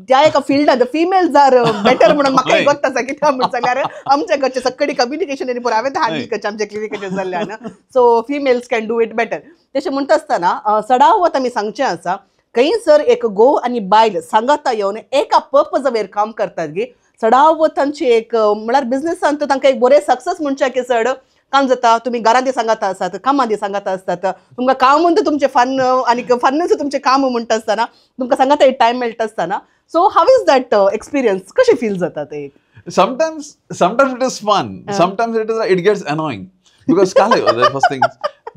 त्या एका फिल्डात फिमेल्स are better म्हणून म्हाका एक गोत्त आसा. कित्याक म्हण सांगल्यार आमच्या घरचे सगळी कम्युनिकेशन आनी पुरो हांवें हँडल करचें आमच्या क्लिनिकाचें जाल्ल्यान, so females can do it better. तशें म्हणटा आसतना सडावत आमी सांगचें आसा, खंयसर एक घोव आनी बायल सांगाता येवन एका पर्पजा वयर काम करतात गी, चडावत तांची एक म्हळ्यार बिझनेसान तांकां एक बरें सक्सेस म्हणचें की चड काम जाता. तुमी घरांत सांगाता आसात, कामांत सांगाता आसतात, तुमकां काम तुमचें फन आनी फन्नूच तुमचें काम म्हणटा आसतना तुमकां सांगाता एक टायम मेळटा आसतना, so how is that experience, कशें फील जाता ते? Sometimes it is fun, sometimes it gets annoying because काल फर्स्ट थिंग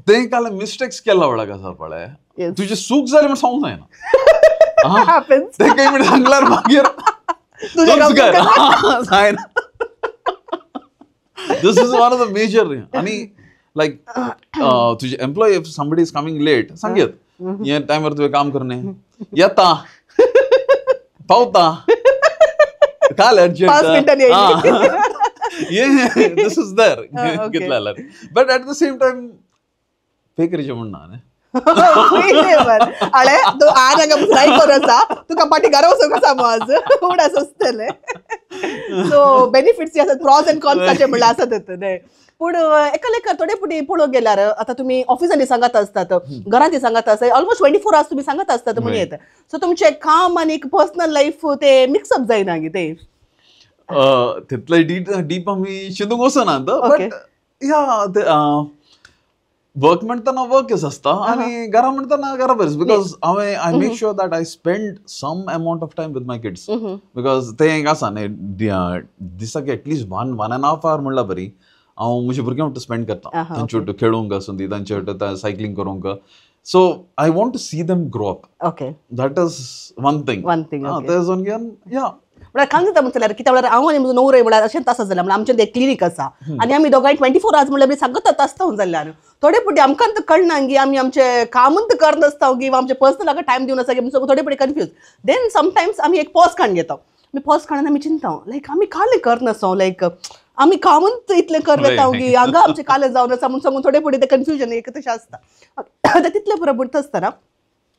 ते काल मिस्टेक्स केला वळख आसा पळय, तुजी चूक जाली म्हण सांगूंक जायना. ते काही म्हण सांगल्यार मागीर जायना. This is one of the major. आणि लायक तुझे employee, if somebody is coming late, सांगेत हे टायमार तुवें काम करणे, येता पावता काल urgent, this is there कितले जाल्यार, but at the same time pay करीचे म्हण ना न्ही. अळे तूं आज हांगा फ्राय कर आसा, तुका पाटी घरा वचूंक आसा आज उडास आसतले. सो बेनिफिट्स आसात, प्रॉज एंड कॉन्स ताचे म्हणल्यार आसात न्हय. पूण एका लेखार थोडे फावटी पळोवंक गेल्यार आतां तुमी ऑफिसांनी सांगत आसतात, घरांत सांगत आसतात, ऑलमोस्ट 24 आवर्स तुमी सांगत आसतात म्हणून येता. सो तुमचें काम आनी पर्सनल लायफ ते मिक्सअप जायना गी ते? तितले डीप आमी चिंतूंक वचना, बट या वर्क म्हणटना वर्कच आसता आनी घरा म्हणटना घरा बरें, because हांवें I make sure that I spend some amount of time with my kids, because तें एक आसा न्ही, दिसाक एटलिस्ट 1-1.5 our म्हणल्यार बरी हांव म्हज्या भुरग्यां वांगडा स्पेंड करता, तांचे वांगडा खेळूंक आसूं दी, तांचे वांगडा सायकलींग करूंक. So I want to see them grow up. That is one thing. या म्हळ्यार काम जाता म्हणल्यार कित्याक म्हळ्यार हांव आनी म्हजो नवरोय म्हळ्यार अशेंच आसा जाल्यार म्हळ्यार आमचें तें क्लिनीक आसा आनी आमी दोगांय 24 आवर्स म्हणल्यार सांगतात आसता जाल्ल्यान थोडे फावटी आमकां तर कळना की आमी आमचें कामूच करनासता की आमचें पर्सनल हाका टायम दिवन आसा की थोडे फावटी कन्फ्यूज. Then sometimes आमी एक पॉज काडून घेता, आमी पॉज काडून आमी चिंता लायक आमी कालें करनासता, लायक आमी कामूच इतलें कर वेता की हांगा आमचें कालें जावन आसा म्हूण सांगून थोडे फावटी तें कन्फ्युजन एक तशें आसता. आतां तितलें पुरो म्हणटा आसतना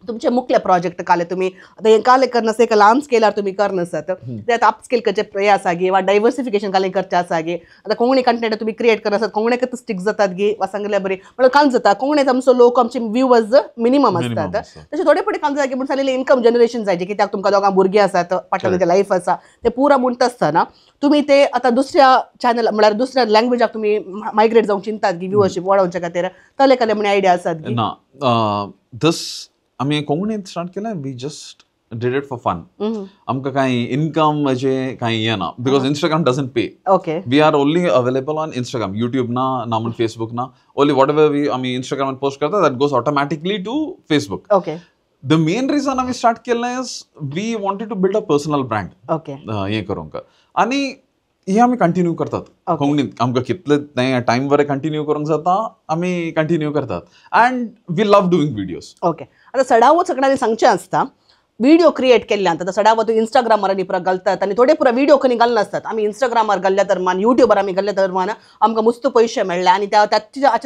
तुमचे मुखले प्रोजेक्ट काले तुमी आतां हें काले करनासता, एका ल्हान स्केलार तुमी करनासतात, ते आतां अप स्केल करचे हे आसा गे वा डायवर्सिफिकेशन काले करचें आसा गे. आतां कोंकणी कंटेंट तुमी क्रिएट करनासतात, कोंकणीकच स्टिक जातात गे वा सांगल्यार बरी म्हळ्यार काम जाता कोंकणीत आमचो लोक आमचे व्यूवर्स मिनिमम आसतात, तशें थोडे फावटी काम जाता की म्हूण सांगलें इन्कम जनरेशन जायचें कित्याक तुमकां दोगां भुरगीं आसात, पाटणाचें लायफ आसा, ते पुरा म्हणटा आसतना तुमी ते आतां दुसऱ्या चॅनल म्हळ्यार दुसऱ्या लँग्वेजाक तुमी मायग्रेट जावंक चिंतात गी व्यूवरशीप वाडोवच्या खातीर, तले काले म्हण आयडिया आसात गी? ना, दस आमी कोंकणीत स्टार्ट केलें, we just did it for fun. आमकां कांय इनकम म्हणजे कांय येना, because Instagram doesn't pay. Okay, we are only available on Instagram, YouTube ना, ना म्हण फेसबूक ना, ओनली what ever we आमी इंस्टाग्रामार पोस्ट करता that goes automatically to Facebook. Okay, the main reason आमी स्टार्ट केलें is we wanted to build a personal brand. Okay, हें करूंक आनी हें आमी कंटिन्यू करतात कोंकणीत, आमकां कितले टायम बरें कंटिन्यू करूंक जाता आमी कंटिन्यू करतात, and we love doing videos. Okay, आतां सडावत सगळ्यांनी सांगचें आसता व्हिडिओ क्रिएट केल्ल्यान आतां सडावत इंस्टाग्रामार आनी पुरा घालतात आनी थोडे पुरा व्हिडिओ खंय घालनासतात. आमी इंस्टाग्रामार घाल्ल्या दरम्यान, युट्यूबार आमी घाल्ल्या दरम्यान आमकां मस्त पयशे मेळ्ळे आनी त्या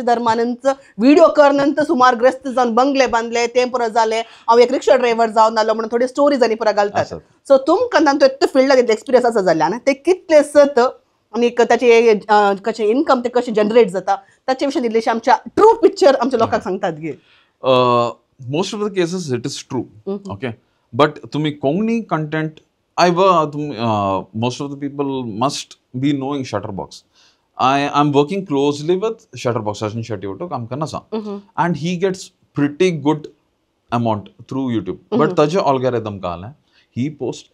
दरम्यानच व्हिडिओ करनंतर सुमार ग्रस्त जावन बंगले बांदले, तें पुरो जालें, हांव एक रिक्षा ड्रायव्हर जावन आलो म्हणून थोड्यो स्टोरीज आनी पुरा घालतात. सो तुमकां तांचो इतलो फिल्डान इतलो एक्सपिरियन्स आसा जाल्ल्यान ते कितले सत आनी ताचे कशें इनकम ते कशें जनरेट जाता ताचे विशीं इल्लेशें आमच्या ट्रू पिक्चर आमच्या लोकांक सांगतात गे? Most of the cases it is true. Okay, but तुम्ही Konkani content I work, most of the people must be knowing Shutterbox. I am working closely with Shutterbox, Sachin Shetty ಒಟ್ಟು काम करना सा, and he gets pretty good amount through YouTube. But ताजे algorithm काल है, he post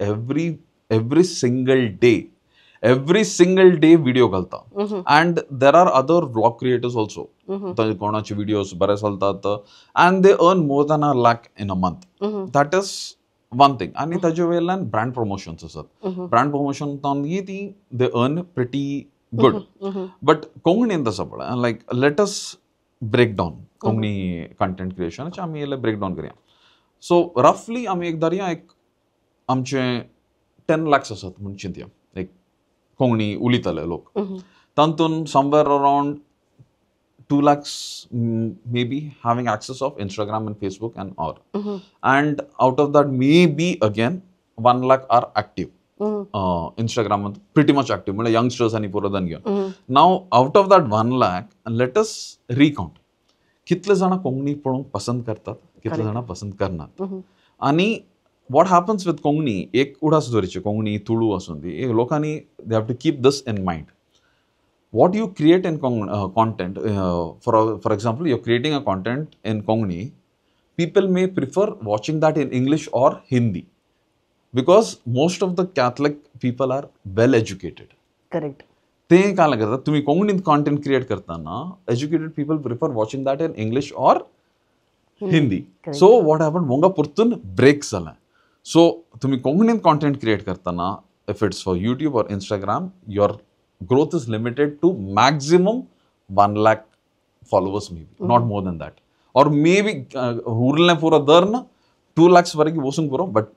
every single day, every single day video घालता. And there are other vlog creators also. ताजे कोणाचे videos बरे चलतात and they earn more than a lakh in a month. That is one thing. आणि ताजे वयल्यान brand promotions आसात. Brand promotion तांगी ती they earn pretty good. But कोंकणीन तसं पळय, like let us break down Konkani content क्रिएशनाचे आमी इल्लें ब्रेक डावन करया. सो रफली आमी एक धरया, एक आमचे 10 lakhs आसात म्हूण चिंतया, एक कोंकणी उलयताले लोक, तातूंत somewhere around 2 lakhs maybe having access of Instagram and Facebook and all. And out of that maybe again 1 lakh are active. Instagram pretty much active, म्हणजे youngsters आणि पोरं घेऊन. Now out of that 1 lakh, let us recount. कितले जाणां कोंकणी पळोवंक पसंत करतात, कितले जाणां पसंत करनात. आनी what happens with Konkani, एक उडास दवरचे, कोंकणी तुळू आसून ती, एक लोकांनी they have to keep this in mind. What you create in content, for example, you're creating a content in Konkani, people may prefer watching that in English or Hindi because most of the Catholic people are well educated. Correct. ते काय करतात, तुम्ही कोंकणीत content create करताना educated people prefer watching that in English or Hindi. So what happen, मोंगा परतून break जाला. So तुम्ही कोंकणीत कॉन्टेंट क्रिएट करताना if it's for YouTube or Instagram, your growth is limited to maximum 1 lakh followers, maybe not more than that, or maybe उरलें पुरो धरून 2 lakhs वरकी वचूंक पुरो, but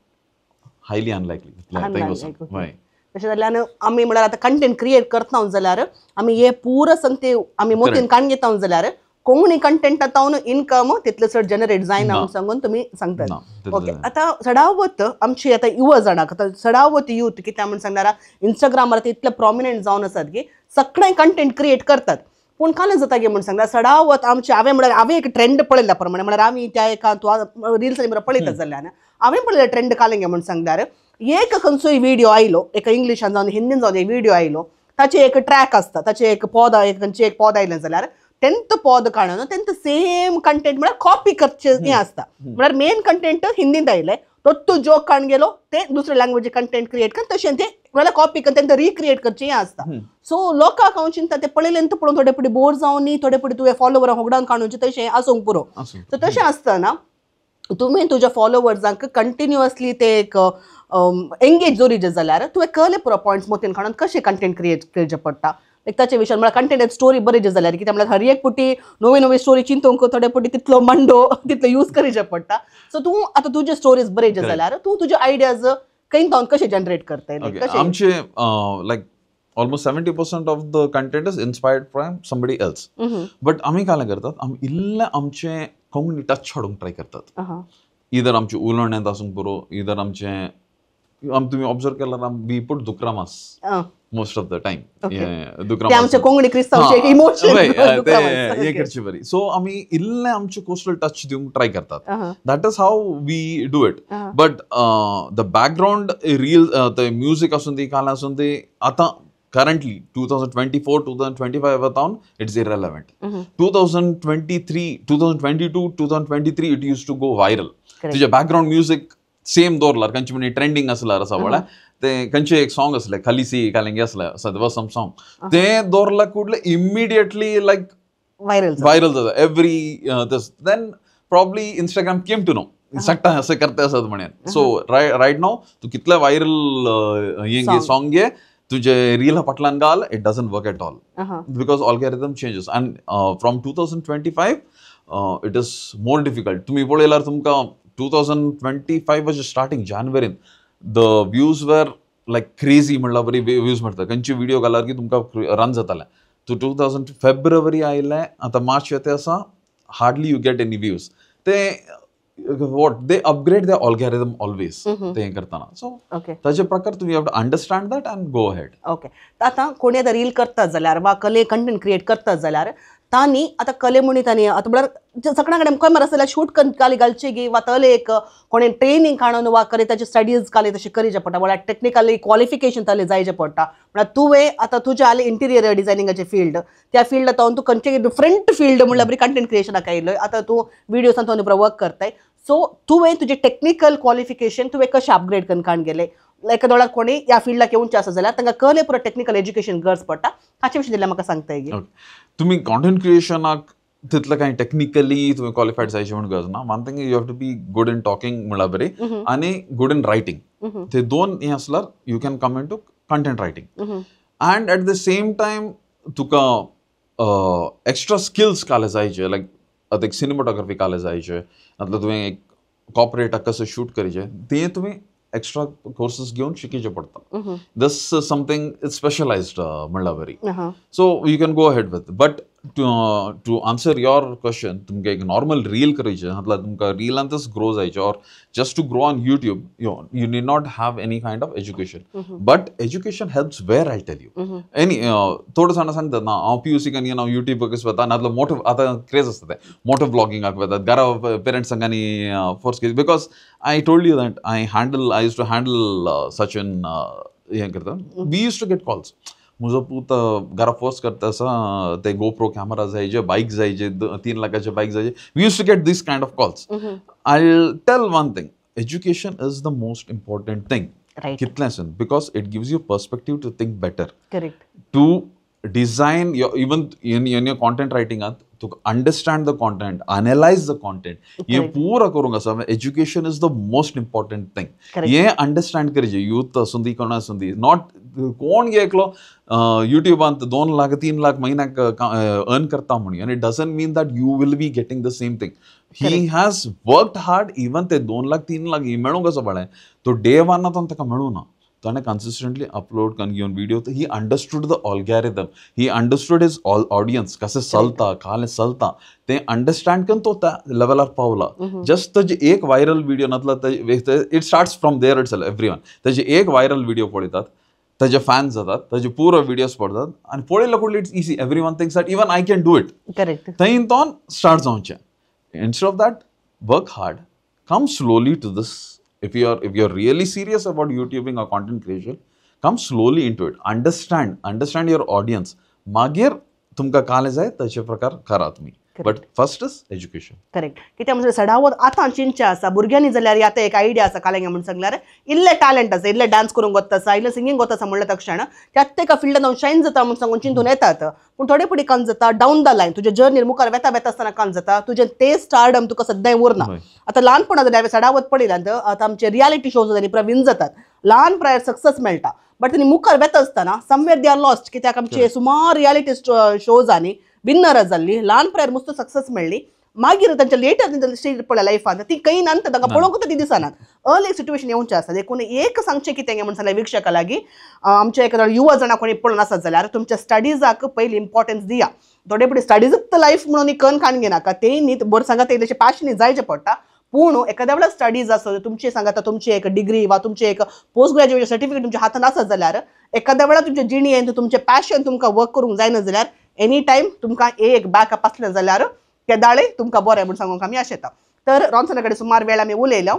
highly unlikely. Unlikely. तशें जाल्यार आमी म्हळ्यार आतां कंटेंट क्रिएट करता जाल्यार आमी हे पुरो संगते आमी मोतीन काण घेता जाल्यार कोंकणी कंटेंटा तावन इनकम तितले चड जनरेट जायना म्हूण सांगून तुमी सांगतात. ओके, आतां चडावत आमची आतां युवा जाणांक, आतां चडावत यूथ कित्याक म्हूण सांगणार, इंस्टाग्रामार आतां इतले प्रोमिनंट जावन आसात की सगळें कंटेंट क्रिएट करतात. पूण काल जाता गे म्हूण सांगता, चडावत आमचे हांवें म्हळ्यार हांवें एक ट्रेंड पळयल्या प्रमाणे, म्हळ्यार आमी त्या एका रिल्सांनी बरोबर पळयता जाल्यार हांवें पळयलें ट्रेंड काल गे म्हूण सांगल्यार, एक खंयचोय व्हिडियो आयलो, एका इंग्लिशान जावन हिंदीन जावन एक व्हिडियो आयलो, ताचे एक ट्रॅक आसता, ताचे एक पद, एक खंयचे एक पद आयलें जाल्यार तेंत पद काडून तेंत सेम कंटेंट म्हळ्यार कॉपी करचें हें आसता. म्हळ्यार मेन कंटेंट हिंदींत आयलें, तो जोक काडून गेलो, ते दुसरे लँग्वेजी कंटेंट क्रिएट कर, तशें ते म्हळ्यार कॉपी कर तेंत रिक्रिएट करचें हें आसता. सो लोकांक हांव चिंता ते पळयलें पळोवन थोडे पटी बोर जावन न्ही, थोडे पटी तुवें फॉलोवर होगडावन काडून तशें आसूंक पुरो. सो तशें आसतना तुमी तुज्या फॉलोवर्सांक कंटिन्युअसली ते एक एंगेज दवरिजे जाल्यार तुवें कळ्ळें पुरो पॉयंट्स मोतीन काडून कशें कंटेंट क्रिएट करचें पडटा. लायक ताचे विशयान म्हळ्यार कंटेंट स्टोरी बरी जाल्यार कित्याक म्हळ्यार हर एक पुटी नवी नवी स्टोरी चिंतूंक थोडे पुटी तितलो मांडो तितलो यूज करीचे पडटा. सो तूं आतां तुजे स्टोरीज बरयचे जाल्यार तूं तुजे आयडियाज खंय जावन कशे जनरेट करता? आमचे like almost 70% of the content is inspired from somebody else. But आमी काय करतात, आमी इल्लें आमचें कोंकणी टच हाडूंक ट्राय करतात. इधर आमचें उलोवण्यात आसूंक पुरो, इधर आमचें तुमी ऑब्जर्व केल्यार we put दुकरामास most of the time. आमचे कोंकणी क्रिस्तांवचे एक इमोशन हे करचे बरी. सो आमी इल्लें आमचें कोस्टल टच दिवंक ट्राय करतात. That is how we do it. But the background reel, ते म्युजीक आसूं ती, काल आसूं ती, आतां currently 2024 2025 तावन it's irrelevant. 2023 2022 2023 it used to go viral. तुझे बॅकग्राऊंड म्युझिक सेम दवरलार, खंयचे म्हणजे ट्रेंडींग आसल्यार आसा वळ्या ते खंयचे एक सॉंग आसले खालीसी कालेंगे आसले आसा सम सॉंग, ते दवरला कुडले इमिडिएटली लायक व्हायरल जाता every this. Then probably Instagram came to know सगळं असें करता आसत म्हणून. सो रायट now तूं कितले व्हायरल हे सॉंग घे, तुझे रील फाटल्यान घाल, it doesn't work at all because algorithm changes. And from 2025 it is more difficult. तुमी पळयल्यार तुमकां 2025 starting जानेवारीन the views were like crazy म्हणल्यार बरी व्यूज मेळटा. खंयची व्हिडिओ घाल्यार की तुमकां रन जातालें. सो 2000 फेब्रुवारी आयलें, आतां मार्च येता आसा, hardly you get any views. ते what they upgrade the algorithm always ते करताना. सो ताजे प्रकार तुम्ही have to understand that and go ahead. Okay, आतां कोणी आतां रील करता जाल्यार वा कले कंटेंट क्रिएट करता जाल्यार तांणी आतां कले म्हणी तांणी आतां म्हळ्यार सगळ्यां कडेन मुखार आसल्यार शूट काली घालची गी वा तले एक कोणें ट्रेनींग काडून वा करे ताचे स्टडीज काली तशें करीचे पडटा, म्हळ्यार टॅक्निकली क्वॉलिफिकेशन तले जायचें पडटा. म्हळ्यार तुवें आतां तुजें आलें इंटिरियर डिझायनिंगाचें फिल्ड, त्या फिल्डांत तूं खंयचे डिफरंट फिल्ड म्हणल्यार बरी कंटेंट क्रिएशनाक आयलो, आतां तूं विडियोसान तूं वर्क करताय. सो तुवें तुजें टॅक्निकल क्वॉलिफिकेशन तुवें कशें अपग्रेड करून काडून गेलें? एका दोळ्याक कोणी ह्या फिल्डाक येवचें आसा जाल्यार तांकां कहले पुरो टॅक्निकल एज्युकेशन गरज पडटा, हाचे विशीं दिल्यार म्हाका सांगता गे. तुमी कॉन्टेंट क्रिएशनाक तितलें कांय टॅक्निकली तुवें क्वॉलिफायड जायचें म्हूण गरज ना. One thing you have to be good in talking म्हणल्यार बरी आनी गुड इन रायटींग, ते दोन हें आसल्यार you can come into content writing. And at the same time तुका एक्स्ट्रा स्किल्स काले जायचे, लायक आतां एक सिनेमाटोग्राफी काले जायचे, नातल्यार तुवें एक कॉर्पोरेटाक कसो शूट करीचें तें तुवें एक्स्ट्रा कोर्सेस घेवन शिकीचें पडटा. This something is specialised म्हणल्यार बरी. So you can go ahead with. But to answer your question, तुमकां एक नॉर्मल रील करचें नातल्यार तुमकां रिलांतच grow जायचें or just to grow on YouTube, you need not have any kind of education. But education helps where I tell you any थोडे जाणां सांगतात ना हांव PUC करून हांव युट्यूबाकच वता, नातल्यार मोटो आतां क्रेज आसता तें मोटो ब्लॉगिंगाक वतात, घरा पेरंट्सांक आनी फोर्स केली. Because I told you that I used to handle Sachin हें करता, we used to get calls. म्हजो पूत घरा फोर्स करता आसा ते गोप्रो कॅमेरा जायचे, बायक जायचे, 3 लाखाचे बायक जायचे. We used to get this kind of calls. I tell one thing, education is the most important thing कितलें आसून, because it gives you perspective to think better. Correct. To design your even in your content रायटिंगांत तुका understand the content, analyse the content, हें पुरो करूंक आसा. Education is the most important thing. हें understand करचें youth आसूं दी कोण आसूं दी, not कोण गे एकलो युट्यूबांत 2 लाख 3 लाख म्हयन्याक अर्न करता म्हणून, आनी it doesn't mean that you will be getting the same thing. He has worked hard. Even ते 2 लाख 3 लाख मेळूंक आसा पळय, तो डे वन आतां ताका मेळूं ना, ताणें कन्सिस्टंटली अपलोड करून घेवन video, he understood the algorithm, he understood his all audience कशें चलता कालें चलता तें अंडरस्टँड करून तो त्या लेवलार पावला. जस्ट ताजे एक व्हायरल विडियो नातल्यार it starts from there itself. Everyone ताजे एक व्हायरल विडियो पळयतात, ताजे फॅन्स जातात, ताजे पुरो विडियोज पळयतात आनी पळयलो Kudli it's easy. Everyone thinks that even I can do it. Correct. थंय तो स्टार्ट जावचें. Instead of that work hard, come slowly to this. If you are really serious about YouTubing or content creation, come slowly into it. Understand your audience. मागीर तुमकां कालें जाय तशे प्रकार करा तुमी. But first is education. Correct. कित्याक म्हणजे सडावत आतां चिंतचें आसा भुरग्यांनी जाल्यार आतां एक आयडिया आसा कालें म्हणून सांगल्यार इल्लें टॅलंट आसा, इल्लें डान्स करूंक वता आसा, इल्लें सिंगींग वता आसा म्हणल्यार तक्षण त्यात एका फिल्डान हांव शायन जाता म्हणून सांगून चिंतून येतात. पूण थोडे फुडें कान जाता डावन the line तुजे जर्नी मुखार वेता वेता आसतना कान जाता तुजें ते स्टारडम तुका सद्दां उरना. आतां ल्हानपणा जाल्यार हांवें सडावत पळयल्यात आतां आमचे रियलिटी शोज जाल्यार पुरा विन जातात, ल्हान प्रायर सक्सेस मेळटा, बट तेणी मुखार वेता आसतना समवेर they are lost. कित्याक आमचे सुमार रियलिटी शोजांनी विन्नर जाल्ली ल्हान प्रायर मस्त सक्सेस मेळ्ळी, मागीर तांच्या लेटर तांच्या स्टेज पळय लायफान ती खंय ना तांकां पळोवंक ती दिसनात. अर्ली एक सिट्युएशन येवचें आसा. देखून एक सांगचें कितें म्हणून सांगल्यार वीक्षका लागीं आमच्या एखाद्या युवा जाणां कोणी पळोवन आसत जाल्यार तुमच्या स्टडीजाक पयलीं इम्पॉर्टन्स दिया. थोडे फुडें स्टडीजूच लायफ म्हणून कन खाण घेनाका, तें न्ही बरें सांगा तें इल्लेशें पॅशन जायचें पडटा. पूण एखाद्या वेळार स्टडीज आसत तुमची सांगाता तुमची एक डिग्री वा तुमची एक पोस्ट ग्रॅज्युएशन सर्टिफिकेट तुमच्या हातान आसत जाल्यार एखाद्या वेळार तुमचे जिणेंत तुमचें पॅशन तुमकां वर्क करूंक जायना जाल्यार एनी टायम तुमकां एक बॅकअप आसलें जाल्यार केदाळे तुमकां बरें म्हूण सांगूंक आमी आशेता. तर रॉन्सना कडेन सुमार वेळ आमी उलयलो.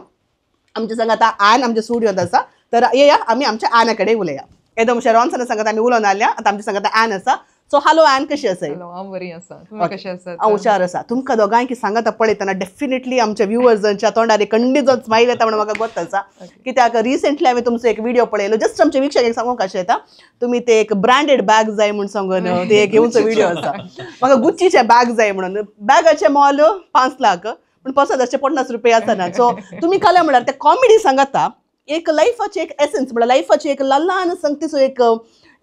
आमच्या संग आतां आन आमच्या स्टुडियोंत आसा, तर येया आमी आमच्या आना कडेन उलया. येदो म्हणचे रॉन्सना संगत आमी उलोवन आल्या, आतां आमच्या संगत आन आसा. सो हॅलो आन, कशी आसा? हांव बरी आसा, तुमी कशी आसात? हांव हुशार आसा. तुमकां दोगांयकी सांगता पळयतना डेफिनेटली आमच्या व्युवर्सांच्या तोंडार खंडीत स्मायल येता म्हणून म्हाका गोत आसा. कित्याक रिसेंटली हांवें तुमचो एक व्हिडिओ पळयलो, जस्ट आमच्या वीक्षकांक सांगूंक कशें येता, तुमी ते एक ब्रँडेड बॅग जाय म्हूण सांगून ते एक घेवचो व्हिडिओ आसा. म्हाका गुच्चीचें बॅग जाय म्हणून, बॅगाचें मोल 5 लाख पूण 50 रुपया आसना. सो तुमी काल म्हळ्यार ते कॉमेडी सांगता एक लायफाची एक एसन्स म्हळ्यार लायफाची एक ल्हान संगतीचो एक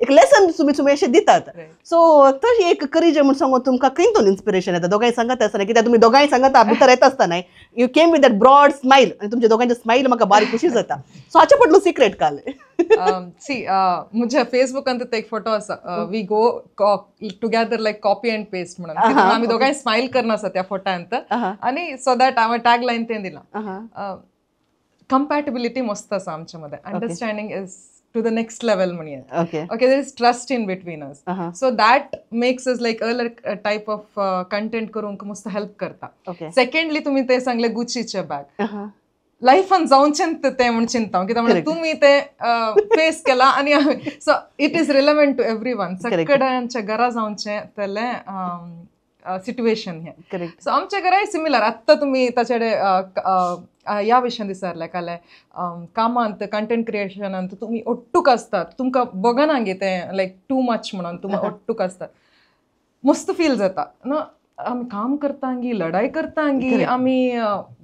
एक लेसन तुमी तुमी अशें दितात. सो तशी एक करीजे म्हूण सांगून तुमकां खंयतून इन्स्पिरेशन येता? दोगांय सांगत आसतना कित्याक तुमी दोगांय सांगता भितर येता आसतना you came with that broad smile आनी तुमच्या दोगांयचें स्मायल म्हाका बारीक खुशी जाता. सो हाचे फाटलो सिक्रेट काल? सी म्हज्या फेसबुकान एक फोटो आसा, we go together like copy and paste म्हणून आमी दोगांय स्मायल करना आसा त्या फोटोंत, आनी सो that हांवें टॅग लायन तें दिलां. कंपॅटेबिलिटी मस्त आसा आमच्या मदें, understanding is to the next level म्हणया. Okay Okay, there is trust in between us. So that makes us like a type of content करूंक मस्त हेल्प करता. ओके सेकंडली, तुम्ही ते सांगले गुचीचे बॅग, लायफान जावचें तें म्हूण चिंता, कित्याक म्हणल्यार तुम्ही ते फेस केला आनी so it is relevant to everyone. सगळ्यांच्या घरा जावचें तेलें सिट्युएशन हें. करेक्ट सो आमच्या घराय सिमिलर. आत्तां तुमी ताचे ह्या विशयान विचारलें काले कामांत, कंटेंट क्रिएशनांत तुमी ओट्टूक आसतात, तुमकां बगना गे तें लायक टू मच म्हणून. तुमी ओट्टूक आसतात, मस्त फील जाता न्हू. आमी काम करतांगी, लढाई करतांगी, आमी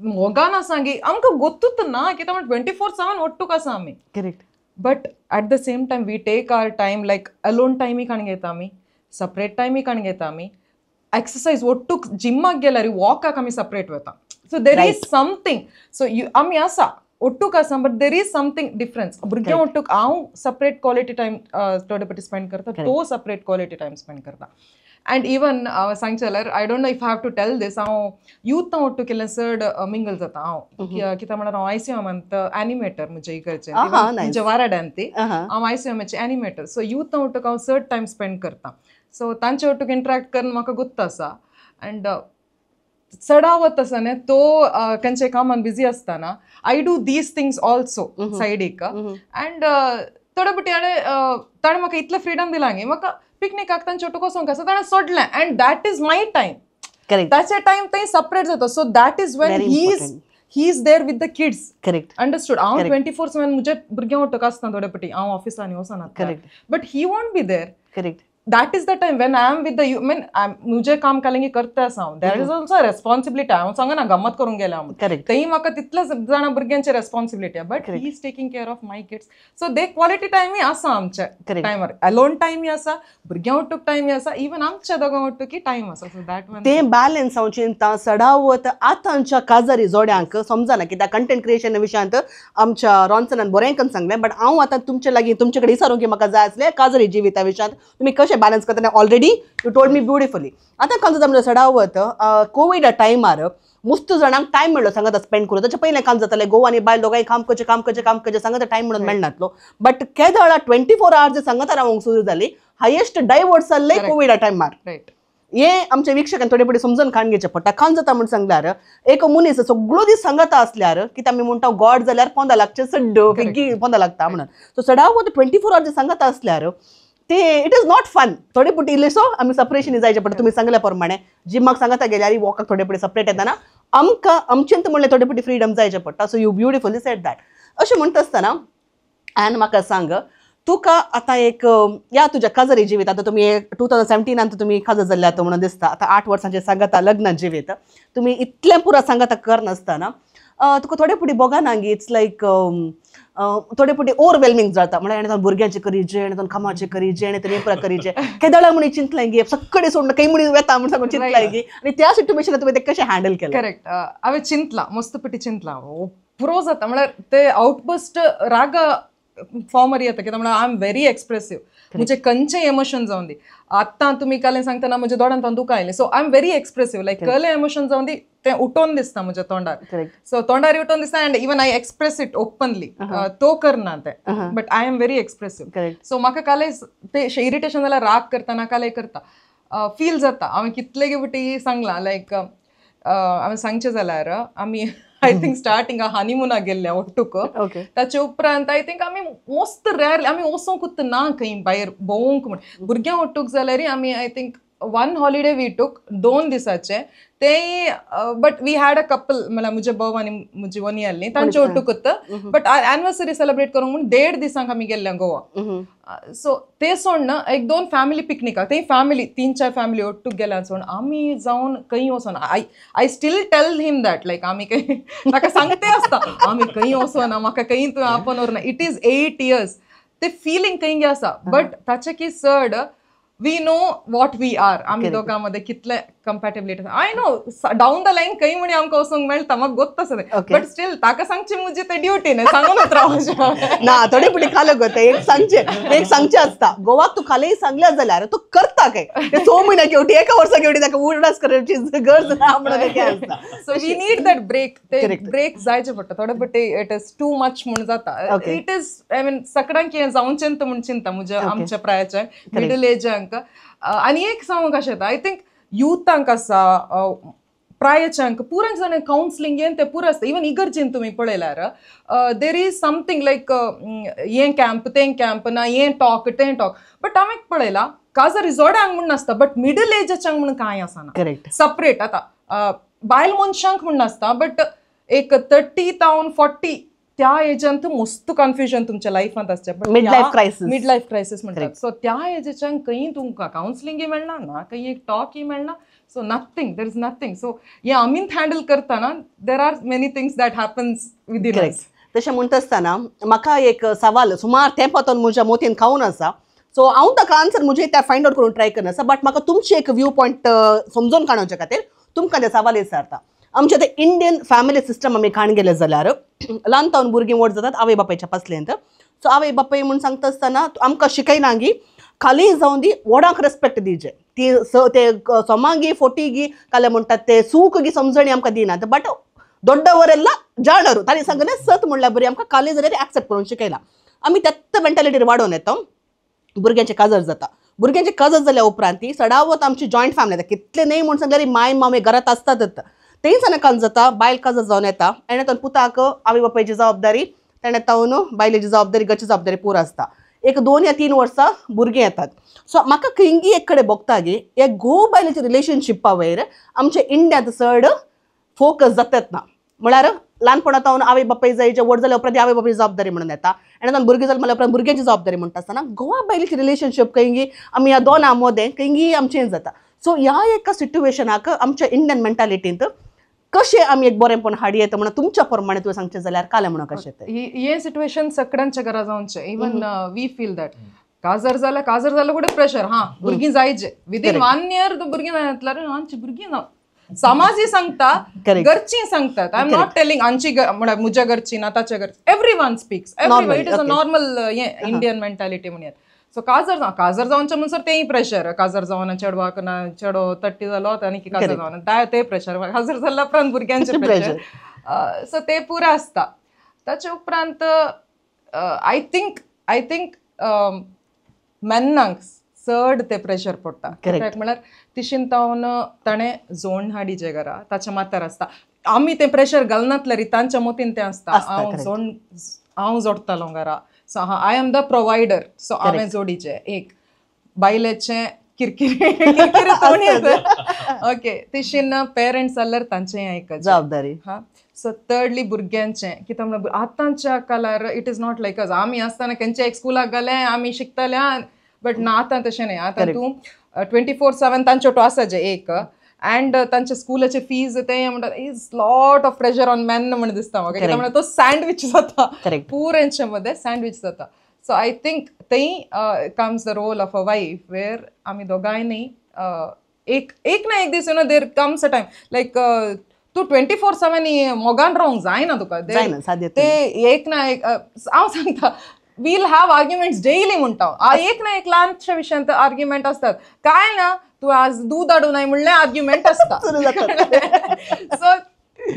मोगान आसांगी, आमकां गोत्तूच ना कित्याक म्हण 24/7 ओट्टूक आसा आमी. Correct But at the same time we take our time, like alone टायमी काण घेता आमी, सपरेट टायमी काण घेता आमी. एक्सरसाइज ಒಟ್ಟುಕ್ ಜಿಮ್ಮಾक गेल्यार वॉकाक आमी सपरेट वता. So there is something, so you आमी आसा, ಒಟ್ಟುಕ್ आसा, but there is something difference. भुरग्यां ಒಟ್ಟುಕ್ हांव सपरेट क्वॉलिटी टायम थोडे पटी स्पेंड करता, तो सपरेट क्वॉलिटी टायम स्पेंड करता. अँड इवन सांगचें जाल्यार, I don't know if have to tell this, हांव युथा ಒಟ್ಟು केल्लें चड मिंगल जाता हांव, कित्याक म्हळ्यार हांव आयसीएमांत एनिमेटर म्हजे इगर्जेन, म्हज्या वाराड्यान ती हांव आयसीएमाचे एनिमेटर. सो युथा ಒಟ್ಟುक हांव चड टायम स्पेंड करता. सो तांचे ಒಟ್ಟುक इंटरेक्ट करून म्हाका गुत्त आसा. अँड चडावत आसा न्ही, तो खंयच्या कामान बिजी आसतना I do these things also सायडीक. अँड थोडे पटी हाणें ताणें म्हाका इतलें फ्रिडम दिलां गे, म्हाका पिकनिकाक तांचे ಒಟ್ಟುक वचोंक आसा, ताणें सोडलें and that is my time. Correct ताचे टायम थंय सपरेट जाता. So that is when Very he is important. He is there with the kids. Correct understood? हांव 24/7 म्हज्या भुरग्यां ಒಟ್ಟುक आसता थोडे पटी, हांव ऑफिसांनी वचना, but he won't be there. Correct That is the time when I am with the you mean मुझे काम कालेंगी करता आसा हांव. There is also responsibility. हांव सांगना गम्मत करूंक गेलें हांव. करेक्ट थंय म्हाका तितलेच जाणां भुरग्यांचे responsibility, but he is taking care of my kids. So they quality टायमय आसा आमच्या टायमार, अलोन टायमय आसा, भुरग्यां ಒಟ್ಟುक टायमय आसा, इवन आमच्या दोगां ಒಟ್ಟುकी टायम आसा. सो that one तें बॅलन्स हांव चिंता सडावत आतांच्या काजारी जोड्यांक समजना, कित्याक कंटेंट क्रिएशन विशयांत आमच्या रॉन्सनान बरें करून सांगलें, बट हांव आतां तुमचे लागीं तुमचे कडेन विचारूंक की म्हाका जाय आसलें काजारी जिविता विशयांत तुमी कशें बॅलन्स करता. Already you told me beautifully. आतां कांय जाता म्हणजे सडावत कोविडा टायमार मस्त जाणांक टायम मेळ्ळो सांगता स्पेंड करूं. ताच्या पयलें काम जातालें, घोव आनी बायल दोगांय काम करचें, काम करचें, काम करचें, सांगता टायम म्हणून मेळनातलो. बट केदळा 24 आवर्स सांगता रावंक सुरू जाली, हायेस्ट डायवर्ट जाल्ले कोविडा टायमार. रायट हे आमच्या वीक्षकांक थोडे पटी समजून खाण घेवचें पडटा. खाण जाता म्हूण सांगल्यार एक मनीस सगळो दीस सांगता असल्यार, कित्याक आमी म्हणटा गॉड जाल्यार पोंदा लागचें सड्ड बेगी पोंदा लागता म्हणून. सो सदांच 24 आवर्स सांगता असल्यार ते it is not fun. थोडे पटी इल्लेसो आमी सपरेशन जायचें पडटा. तुमी सांगल्या प्रमाणे जिमाक सांगता गेल्यार वॉकाक थोडे पटी सपरेट येताना आमकां आमचेंत म्हणलें थोडे पटी फ्रिडम जायचें पडटा. So you beautifully said that. अशें म्हणटा आसतना आनी म्हाका सांग, तुका आतां एक या तुज्या काजरी जिवीत, आतां तुमी 2017नान तुमी काजर जाल्ले म्हणून दिसता, आतां 8 वर्सांचें सांगता लग्न जिवीत तुमी इतलें पुरो सांगता करनासतना तुका थोडे फुडें बोगाना गी it's लायक थोडे फुडें ओवरवेल्मिंग जाता, म्हळ्यार आनी भुरग्यांचें करीजे आनी कामाचें करीजे आनी तरी पुरा करीजे, केदळा म्हणी चिंतलें गी सगळे सोडून खंय म्हणी वेता म्हण सांगून चिंतलें गी आनी त्या सिट्युएशनान तुवें तें कशें हँडल केलें? करेक्ट, हांवें चिंतलां, मस्त पटी चिंतलां. पुरो जाता म्हळ्यार ते आउटबस्ट रागा फॉर्मर येता, कित्याक म्हळ्यार I am very expressive. म्हणजे खंयचें इमोशन जावन दी, आत्तां तुमी कालें सांगतना म्हज्या दोळ्यांत दुकां आयलें. So I am very expressive, like कहलें emotion जावन दी, तें उठोवन दिसता म्हज्या तोंडार. सो तोंडार उठोवन दिसता and even I express it openly. तो करना तें, but I am very expressive. So म्हाका कालें ते इरिटेशन जाल्यार राग करतना कालें करता फील जाता. हांवें कितले फावटी सांगलां, लायक हांवें सांगचें जाल्यार आमी I think starting हनीमुनाक गेल्ले ಒಟ್ಟುಕ್. ताचे उपरांत I think आमी मस्त रेरली आमी वचोंकूच ना खंय भायर भोंवंक म्हण भुरग्यां ಒಟ್ಟುक. जाल्यार आमी I think one holiday we took 2 दिसाचे तेय, but we had a couple, म्हळ्यार म्हजे भाव आनी म्हजी वनी आहली तांचे ಒಟ್ಟುಕूच. बट एनिवर्सरी सेलिब्रेट करूंक म्हूण देड दिसांक आमी गेल्ले गोवा. सो ते सोडून एक दोन फॅमिली पिकनिकाक, ते फॅमिली तीन चार फॅमिली ಒಟ್ಟುक गेल्या सोडून आमी जावन खंय वचोना. I still tell him that, like आमी खंय, ताका सांगते आसता, आमी खंय वचोना, म्हाका खंय तुवें आपोवन व्हरना. It is 8 years, ते फिलींग खंय आसा, बट ताचे की चड we know what we are. आमी दोगां मदें कितले compatibility. I know down the line खंय म्हणी आमकां वचूंक मेळटा, म्हाका गोत्त आसा तें, बट स्टील ताका सांगची म्हजी ते ड्युटी न्ही, सांगूनच रावचें ना. थोडे फुडें खालो गो ते एक सांगचें, एक सांगचें आसता गोवाक तूं खालें सांगलें जाल्यार तूं करता काय ते 6 म्हयन्या घेवटी एका वर्सा घेवटी ताका उरडास करची गरज ना म्हणून तें आसता. So we need that break, ते ब्रेक जायचे पडटा थोडे पट्टे. It is too much म्हूण जाता. It is I mean सगळ्यांक हें जावचें म्हूण चिंता म्हज्या आमच्या प्रायाच्या मिडल एजांक. आनी एक सांगूंक अशें येता, I think युथांक आसा प्रायच्यांक पुराय जाणां कावन्सिलींग हें तें पुरो आसता. इवन इगर्जेन तुमी पळयल्यार there is something like हें कॅम्प तें कॅम्प ना हें टॉक तें टॉक, बट हांवें पळयलां काजार जोड्यांक म्हूण नासता, बट मिडल एजाच्यांक म्हूण कांय आसना सपरेट. आतां बायल मनशांक म्हूण नासता, बट एक 30 तावन 40 त्या एजांत मस्त कन्फ्युजन तुमच्या लायफांत आसचें, mid life crisis, mid life crisis म्हणटात. सो त्या एजेच्यान खंय तुमकां कावन्सिलिंगय मेळना ना खंय एक टॉकय मेळना. So nothing, there is nothing. So हें आमीच हँडल करतना there are many things that happens within us. तशें म्हणटा आसतना म्हाका एक सवाल सुमार तेंपातून म्हज्या मोतीन खावन आसा, सो हांव ताका आन्सर म्हजे त्या फायंड आवट करून ट्राय करना आसा, बट म्हाका तुमची एक व्यू पॉयंट समजून काडोवच्या खातीर तुमकां ते सवाल विचारता. आमच्या ते इंडियन फॅमिली सिस्टम आमी खाण गेले जाल्यार ल्हान तावन भुरगीं व्हड जातात आवय बापायच्या पासलेंत. सो आवय बापाय म्हूण सांगता आसतना आमकां शिकयना गी खाली जावन दी व्हडांक रेस्पेक्ट दिवचे, ती ते सोमांगी फोटी गी काल्यार म्हणटात ते सूख गी समजणी आमकां दिनात, बट दोड्डवरेल्ला जाणरू तांणी सांगलें सत म्हणल्यार बरी आमकां खाली जाल्यार एक्सेप्ट करून शिकयला. आमी त्याच मेंटालिटीर वाडोवन येता. भुरग्यांचें काजर जाता, भुरग्यांचें काजर जाल्या उपरांत ती सडावत आमची जॉयंट फॅमिली जाता. कितले न्हय म्हूण सांगल्यार माय मामे घरांत आसतातच, तेंच काल जाता बायल काजर जावन येता आनी तातूंत पुताक आवय बापायची जबाबदारी, तेणें तावन बायलेची जबाबदारी, घरची जबाबदारी पुरो आसता. एक 2 या 3 वर्सां भुरगीं येतात. सो म्हाका खंयगी एक कडेन भोगता गी हे घोव बायलेचे रिलेशनशिपा वयर आमच्या इंडियांत चड फोकस जातात ना. म्हळ्यार ल्हानपणांत आवय बापाय जायचे व्हड जाल्या उपरांत आवय बापायची जबाबदारी म्हणून येता आनी आतां भुरगीं जालें म्हणल्यार उपरांत भुरग्यांची जबाबदारी म्हणटा आसतना गोवा बायलेची रिलेशनशीप खंयगी आमी ह्या दोना मदें खंयगी आमचें जाता. सो ह्या एका सिट्युएशनाक आमच्या इंडियन मेंटालिटींत कशें आमी एक बरेंपण हाडी येता म्हणून तुमच्या प्रमाणे तुवें सांगचें जाल्यार कालें म्हणून कशें तें? हें सिट्युएशन सगळ्यांच्या घरा जावचें. इवन we feel that काजर जाल्यार काजर जाल्यार कुठे प्रेशर, हां भुरगीं जायचे विदीन 1 इयर भुरगीं जाय आमची भुरगीं ना. समाजय सांगता, घरचीं सांगतात. I am not telling आमची म्हळ्यार म्हज्या घरची ना ताच्या घरची, everyone speaks, everyone. It is a normal हें इंडियन मेंटालिटी म्हणयात. सो काजर जावं, काजर जावचें म्हणसर तेंय प्रेशर, काजर जावना चेडवाक ना चेडो 30 जालो आनी काजर जावना तें प्रेशर, काजर जाल्या उपरांत भुरग्यांचें प्रेशर. सो तें पुरो आसता. ताचे उपरांत I think मॅनांक चड ते प्रेशर पडटा. कित्याक म्हळ्यार तिशीन तावन ताणें जोण हाडीचे घरा ताच्या माथ्यार आसता. आमी तें प्रेशर घालनातल्यार तांच्या मोतीन तें आसता, हांव जोण हांव जोडटालो घरा, सो हां I am the provider, so हांवें जोडीचें. एक बायलेचें किरकिरी किरकिरी ओके, तिशीन पेरंट्स जाल्यार तांचें आयकचें जबाबदारी. हां, सो थर्डली भुरग्यांचें कित्याक म्हळ्यार आतांच्या काळार it is not like us. आमी आसतना खंयच्या एक स्कुलाक घालें आमी शिकताले, बट ना आतां तशें न्हय. आतां तूं 24/7 तांच्यो टो आसाचें एक अँड तांच्या स्कुलाचे फीज तें म्हणटा is lot of pressure on man म्हण दिसता म्हाका. कित्याक म्हळ्यार तो सँडवीच जाता, पुरांच्या मदें सँडवीच जाता. सो I think थंय comes the role of a wife where आमी दोगांयनी एक एक ना एक दीस you know there comes a time like तूं 24/7 मोगान रावंक जायना तुका, ते एक ना एक हांव सांगता वील have arguments daily म्हणटा. एक ना एक ल्हानशा विशयांत आर्ग्युमेंट आसतात. काय ना तूं आज दूद हाडूं नाय म्हणलें आर्ग्युमेंट आसता. सो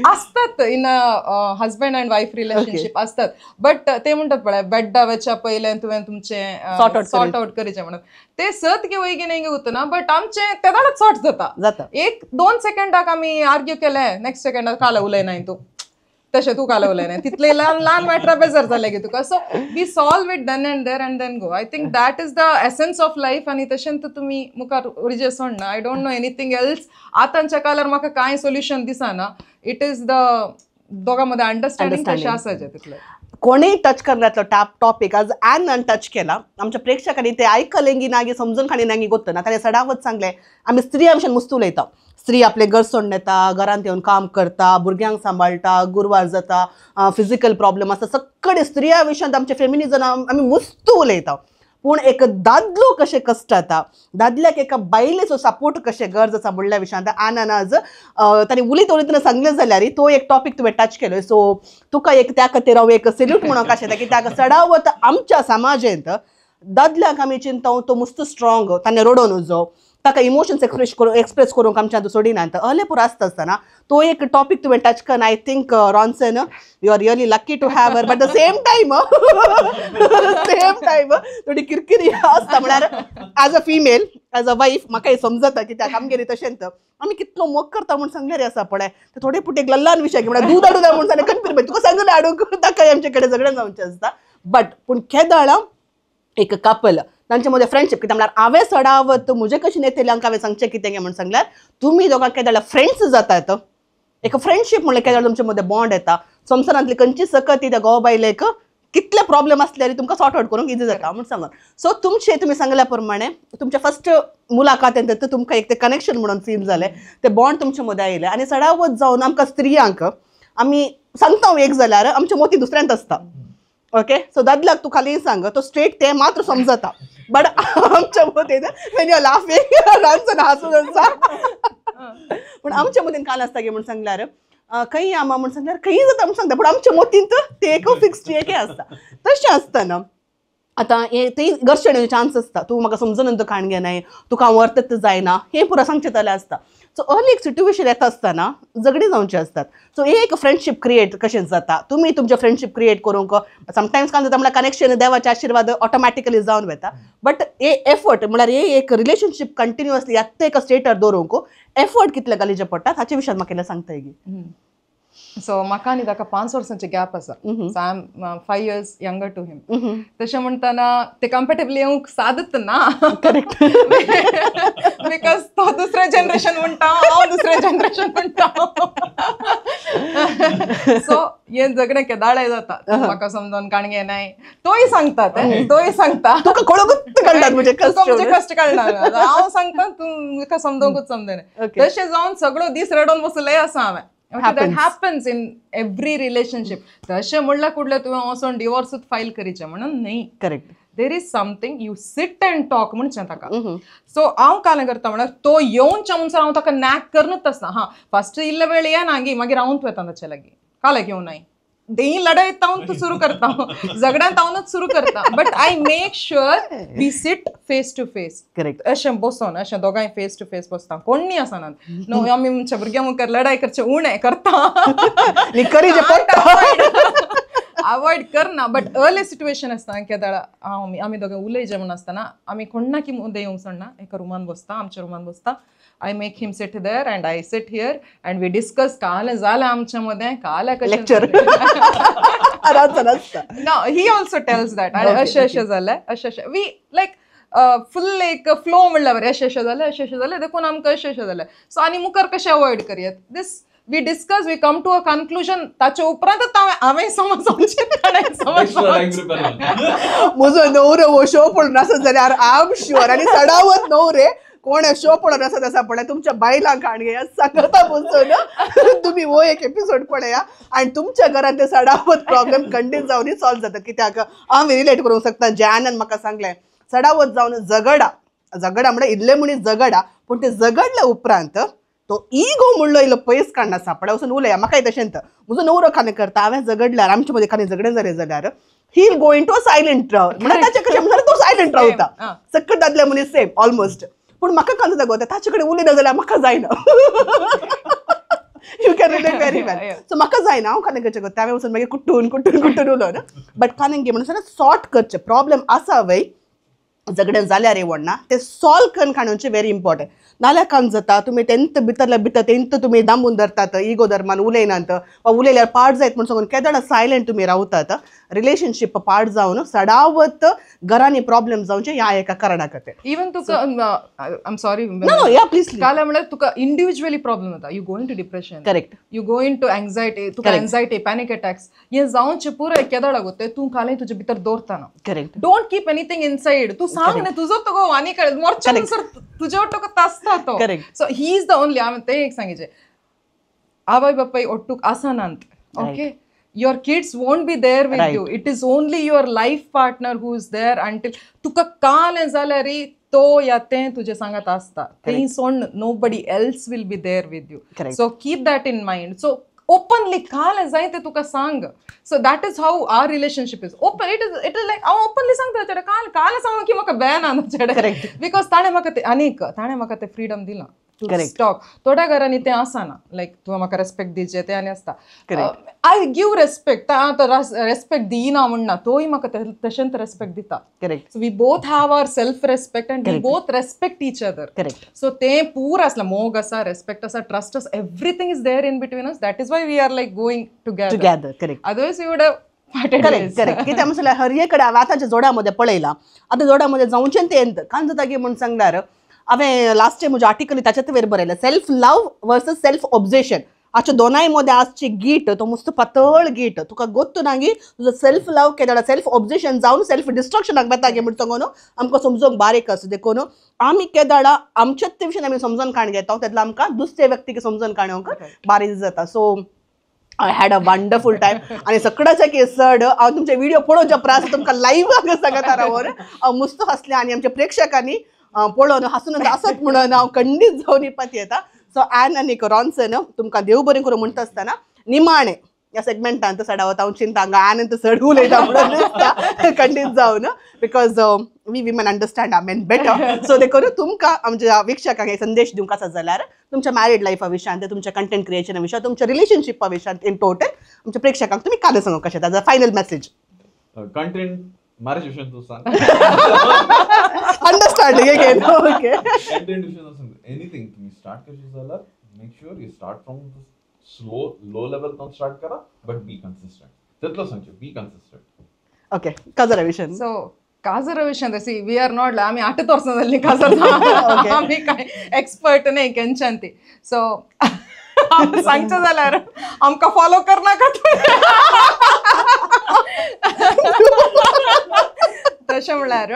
आसतात in a husband and wife relationship आसतात, बट ते म्हणटात पळय बेड्डा वचच्या पयलें तुवें तुमचें सॉर्ट आवट करचें म्हणून, ते सत की वय की न्हय उरतना, बट आमचें तेदाच सॉर्ट जाता. 1-2 सेकंडाक आमी आर्ग्यू केलें, नेक्स्ट सेकंडाक काल उलयनाय तूं, तशें तूं काल उलयनाय, तितले ल्हान ल्हान मॅटरा बेजार जालें की तुका. So we solve it then and there and then go. I think that is the essence of life. आनी तशेंच तुमी मुखार उरचें सोडना. I don't know anything else. आतांच्या काळार म्हाका कांय सोल्युशन दिसना. It is the दोगां मदें अंडरस्टँडींग तशें आसाचें तितलें. कोणेय टच करण्यातलो टॉपिक आज ॲन टच केला आमच्या प्रेक्षकांनी ते आयकलें की ना गी समजून खाणी ना गी गोत्त ना. ताणें सडावत सांगलें आमी स्त्री आमच्यान मुस्त उलयता, स्त्री आपलें घर सोडून येता, घरांत येवन काम करता, भुरग्यांक सांबाळटा, गुरवार जाता, फिजिकल प्रॉब्लम आसता, सगळे स्त्रिया विशयांत आमचे फेमिनिजम आमी मुस्त उलयता. पूण एक दादलो कशें कश्ट जाता, दादल्याक एका बायलेचो सपोर्ट कशें गरज आसा म्हणल्या विशयांत आनान आज ताणें उलयत उलयतना सांगलें जाल्यार तो एक टॉपीक तुवें टच केलो. सो तुका एक त्या खातीर हांव एक सेल्यूट म्हणूंक आशेता कित्याक चडावत आमच्या समाजेंत दादल्याक आमी चिंता तो मस्त स्ट्रॉंग, ताणें रडोवन उजो, ताका इमोशन्स एक्सप्रेस करूंक आमच्या सोडिनात अहले पुरो आसता आसतना तो एक टॉपीक तुवें टच कर. I think Ronson you are really lucky to have her, but the same time थोडी किरकिरी आसता. म्हळ्यार as a female, as a wife म्हाका हें समजता कित्याक आमगेर तशेंच आमी कितलो मोग करता म्हूण सांगल्यार आसा पळय ते थोडे पुट एक ल्हान विशय म्हळ्यार दूद हाडूं जाय म्हूण सांगलें कन्फर्म तुका सांगलें हाडूंक ताकाय आमचे कडेन झगडें जावचें आसता. बट पूण केदळ एक कपल तांचे मदें फ्रेंडशीप कित्याक म्हळ्यार हांवें चडावत म्हजे कशें येतल्यांक हांवें सांगचें कितें म्हूण सांगल्यार तुमी दोगां केदळ फ्रेंड्स जातात. एक फ्रेंडशीप म्हणल्यार केदळ तुमचे मदें बॉन्ड येता. संवसारांतली खंयची सकत ती त्या घोव बायलेक कितले प्रॉब्लेम आसल्यार तुमकां सॉर्ट आवट करूंक इजी जाता म्हूण सांगून. सो तुमचे तुमी सांगल्या प्रमाणे तुमच्या फर्स्ट मुलाकात तुमकां एक ते कनेक्शन म्हणून फील जालें, ते बॉन्ड तुमचे मदें आयलें. आनी चडावत जावन आमकां स्त्रियांक आमी सांगता एक जाल्यार आमचे मोती दुसऱ्यांत आसता. ओके, सो दादल्याक तूं खाली सांग तो स्ट्रेट ते मात्र समजता, बट आमच्या मतीन when you are laughing Ronson हासून आसा. पूण आमच्या मतीन काल आसता की म्हूण सांगल्यार खंय आमा म्हूण सांगल्यार खंय जाता म्हूण सांगता, पूण आमच्या मतींत ते एक फिक्स्ड एक आसता. तशें आसतना आतां हें थंय घर्शण चान्स आसता, तूं म्हाका समजून तूं काण घेनाय, तुका हांव व्हरतच जायना, हें पुरो सांगचें जाल्यार आसता. सो अर्ली एक सिट्युएशन येता आसतना झगडीं जावचीं आसतात. सो हे एक फ्रेंडशीप क्रिएट कशें जाता, तुमी तुमचें फ्रेंडशीप क्रिएट करूंक समटायम्स काय जाता म्हळ्यार कनेक्शन देवाचे आशिर्वाद ऑटोमॅटिकली जावन वता, बट हे एफर्ट म्हळ्यार हे एक रिलेशनशीप कंटिन्युअसली आत्तां एका स्टेटार दवरूंक एफर्ट कितले घालीचे पडटात हाचे विशयान म्हाका सांगता गी. सो म्हाका आनी ताका 5 वर्सांचे गॅप आसा. So I am 5 years younger to him. तशें म्हणटना ते कम्पेटेबली येवंक सादत ना, करेक्ट, because तो दुसरें जनरेशन म्हणटा, हांव दुसरें जनरेशन म्हणटा. सो हें झगडें केदाळें जाता, म्हाका समजून काणगे नाय, तोय सांगता, तोय सांगता तुका कळोकूच कळटा म्हणजे कश्ट कळना, हांव सांगता तूं म्हाका समजूंकूच समजना. तशें जावन सगळो दीस रडोवन बसलें आसा हांवें. That happens in every relationship. तशें म्हणल्यार कुडलें तुवें वचोन डिवोर्सूच फायल करीचें म्हणून न्ही. Correct, there is something you sit and talk म्हणचें ताका. सो हांव कालें करता म्हणल्यार तो येवच्या म्हणसर हांव ताका नॅक करनूच आसना. हां, फर्स्ट इल्ले वेळ येना गी मागीर हांवूच वता ताचे लागीं, कालेक येवं नाय देही लढाई तावन तूं सुरू करता, झगड्यान तावनूच सुरू करता, but I make sure we sit face to face. Correct, अशें बसोन अशें दोगांय फेस टू फेस बसता, कोण्णी आसना न्हू आमी आमच्या भुरग्यां मुखार लढाई करचें उणें करता, अवॉयड करना. बट अर्ली सिट्युएशन आसता केदाळा हांव आमी दोगां उलयचे म्हूण आसतना आमी कोण्णाकी मुद्दे येवंक सोडना, एका रुमान बसता, आमच्या रुमान बसता. I make him sit there and I sit here and we discuss कालें जालें आमच्या मदें, कालें कशें lecture. No, he also tells that अशें अशें जालें, अशें अशें we like फुल एक फ्लो म्हणल्यार बरें, अशें अशें जालें, अशें अशें जालें, देखून आमकां अशें अशें जालें. सो आनी मुखार कशें अवॉयड करयत, this we discuss, we come to a conclusion. ताचे उपरांत हांवें समजोवचें, ताणें समजोवचें. म्हजो न्हवरो हो शो पळोवन आसत जाल्यार I am sure, आनी चडावत न्हवरे कोण शो पळोवन आसत आसा पळय तुमच्या बायलांक काणगे सांगता बसून तुमी हो एक एपिसोड पळया आनी तुमच्या घरांत ते चडावत प्रॉब्लेम खंडीत जावन सॉल्व जाता. कित्याक हांव रिलेट करूंक शकता, ज्यानान म्हाका सांगलें चडावत जावन झगडा झगडा म्हळ्यार इल्ले मनीस झगडा, पूण ते झगडल्या उपरांत तो इगो म्हणलो इल्लो पयस काडना सापडा वचून उलया. म्हाकाय तशेंच म्हजो न्हवरो खाणें करता, हांवें झगडल्यार आमचे मदीं खाणें झगडें जालें जाल्यार he will go into a silent म्हणल्यार ताचे कशें म्हणल्यार तो सायलंट रावता, सक्कट दादले मनीस सेम ऑलमोस्ट. पूण म्हाका कांदो जागो ताचे कडेन उलयना जाल्यार म्हाका जायना. You can relate very well. So म्हाका जायना, हांव काणें करचें करता, हांवें वचून मागीर कुट्टून कुट्टून कुट्टून उलोवन. बट काणें गे म्हणून सॉर्ट करचें, प्रॉब्लेम आसा वय झगडें जाल्यार व्हडना ते सॉल्व करून काडुचें व्हेरी इम्पॉर्टंट. नाल्यार काम जाता तुमी तेंत भितरल्या भितर तेंत तुमी दामून धरतात, इगो धर्मान उलयनात वा उलयल्यार पाड जायत म्हूण सांगून केदळा सायलंट तुमी रावतात, रिलेशनशीप पाड जावन सडावत घरांनी प्रॉब्लेम जावचे ह्या एका कारणा खातीर. इवन तुका I am sorry, no yeah please, काल म्हळ्यार तुका इंडिविज्युअली प्रॉब्लेम जाता, you go into depression, correct, you go into anxiety, तुका एन्जायटी पॅनिक अटॅक्स हे जावचे पुराय केदळा गो ते तूं कालय तुजे भितर दवरतना. Correct, don't keep anything inside. तूं सांग न्ही तुजो तुका आनी मोर्चा सर तुजे तुका तासता तो. So he is the only. हांवें तें एक सांगिचें, आवय बापाय ओट्टूक आसनात, okay, Your kids won't be there with you. It is only your life partner who is there until तुका काल जाल्यार तो या तें तुजे सांगात आसता. थंय सोड nobody else will be there with you. So keep that in mind. So openly काल जाय ते तुका सांग. So that is how our relationship is. Open, it is like हांव ओपनली सांगता चेडे, काल काल सांगू की म्हाका बॅन आहा चेडे, because ताणें म्हाका ते आनीक ताणें म्हाका ते फ्रिडम दिलां टू टॉक. थोड्या घरांनी तें आसना, लायक तुवें म्हाका रेस्पेक्ट दिवचें तें आनी आसता. I give respect, आतां रेस्पेक्ट दिना म्हणना, तोय म्हाका तशेंच रेस्पेक्ट दिता. So we both have our self respect and we both respect each other. So तें पूर आसलां, मोग आसा, रेस्पेक्ट आसा, ट्रस्ट आसा, everything is there in between us. That is why we are like going together. Otherwise we would have parted. Correct correct. कित्याक म्हणल्यार हर एक कडेन हांवें आतांच्या जोड्या मदें पळयलां, आतां जोड्या मदें जावचें तें कांय जाता की म्हूण सांगल्यार हांवें लास्ट टायम म्हज्या आर्टिकल ताच्याच वयर बरयलें, self love versus self obsession. हाच्या दोनाय मदें आसची गीट, तो मस्त पातळ गीट, तुका गोत्तू ना की तुजो सेल्फ लव केदाळा सेल्फ ऑब्जेशन जावन सेल्फ डिस्ट्रक्शनाक वेता गे म्हूण सांगून आमकां समजूंक बारीक आसा. देखून आमी केदाळा आमच्याच विशयान आमी समजून काण घेता, तेन्ना आमकां दुसरे व्यक्तीक समजून काडूंक बारीक जाता. So I had a wonderful time. आनी सगळ्याच्या की चड हांव तुमचे व्हिडिओ पळोवच्या प्रास तुमकां लायव्ह सांगता रावन हांव मस्त हांसलें आनी आमच्या प्रेक्षकांनी पळोवन हांसून आसत म्हणून हांव खंडीत जावन इपात येता. सो ॲन आनी रॉन्सन तुमकां देव बरें करूं म्हणटा आसतना निमाणें ह्या सेगमेंटान सडावत हांव चिंता हांगा ॲन चड उलयता म्हणून दिसता खंडीत जावन, because we women understand our men better. So देखून तुमकां आमच्या वीक्षकांक हे संदेश दिवंक आसा जाल्यार तुमच्या मॅरीड लायफा विशयांत, तुमच्या कंटेंट क्रिएशना विशयांत, तुमच्या रिलेशनशिपा विशयांत, इन टोटल आमच्या प्रेक्षकांक तुमी काल सांगूंक कशें ताजो फायनल मॅसेज? कंटेंट मॅरेज विशयान तूं सांग. Understanding again. Okay. Content विशयान सांग, एनीथिंग तुमी स्टार्ट करचे जाल्यार make sure you start from slow low level तो स्टार्ट करा, बट बी कन्सिस्टंट. तितलो सांगचें, बी कन्सिस्टंट. ओके, काजरा विशयान. सो काजरा विशयान सी we are not, आमी 8 वर्सां जाल्लीं काजर, आमी कांय एक्सपर्ट न्ही केन्नाच्यान ती. सो सांगचें जाल्यार आमकां फॉलो करनाका तशें म्हणल्यार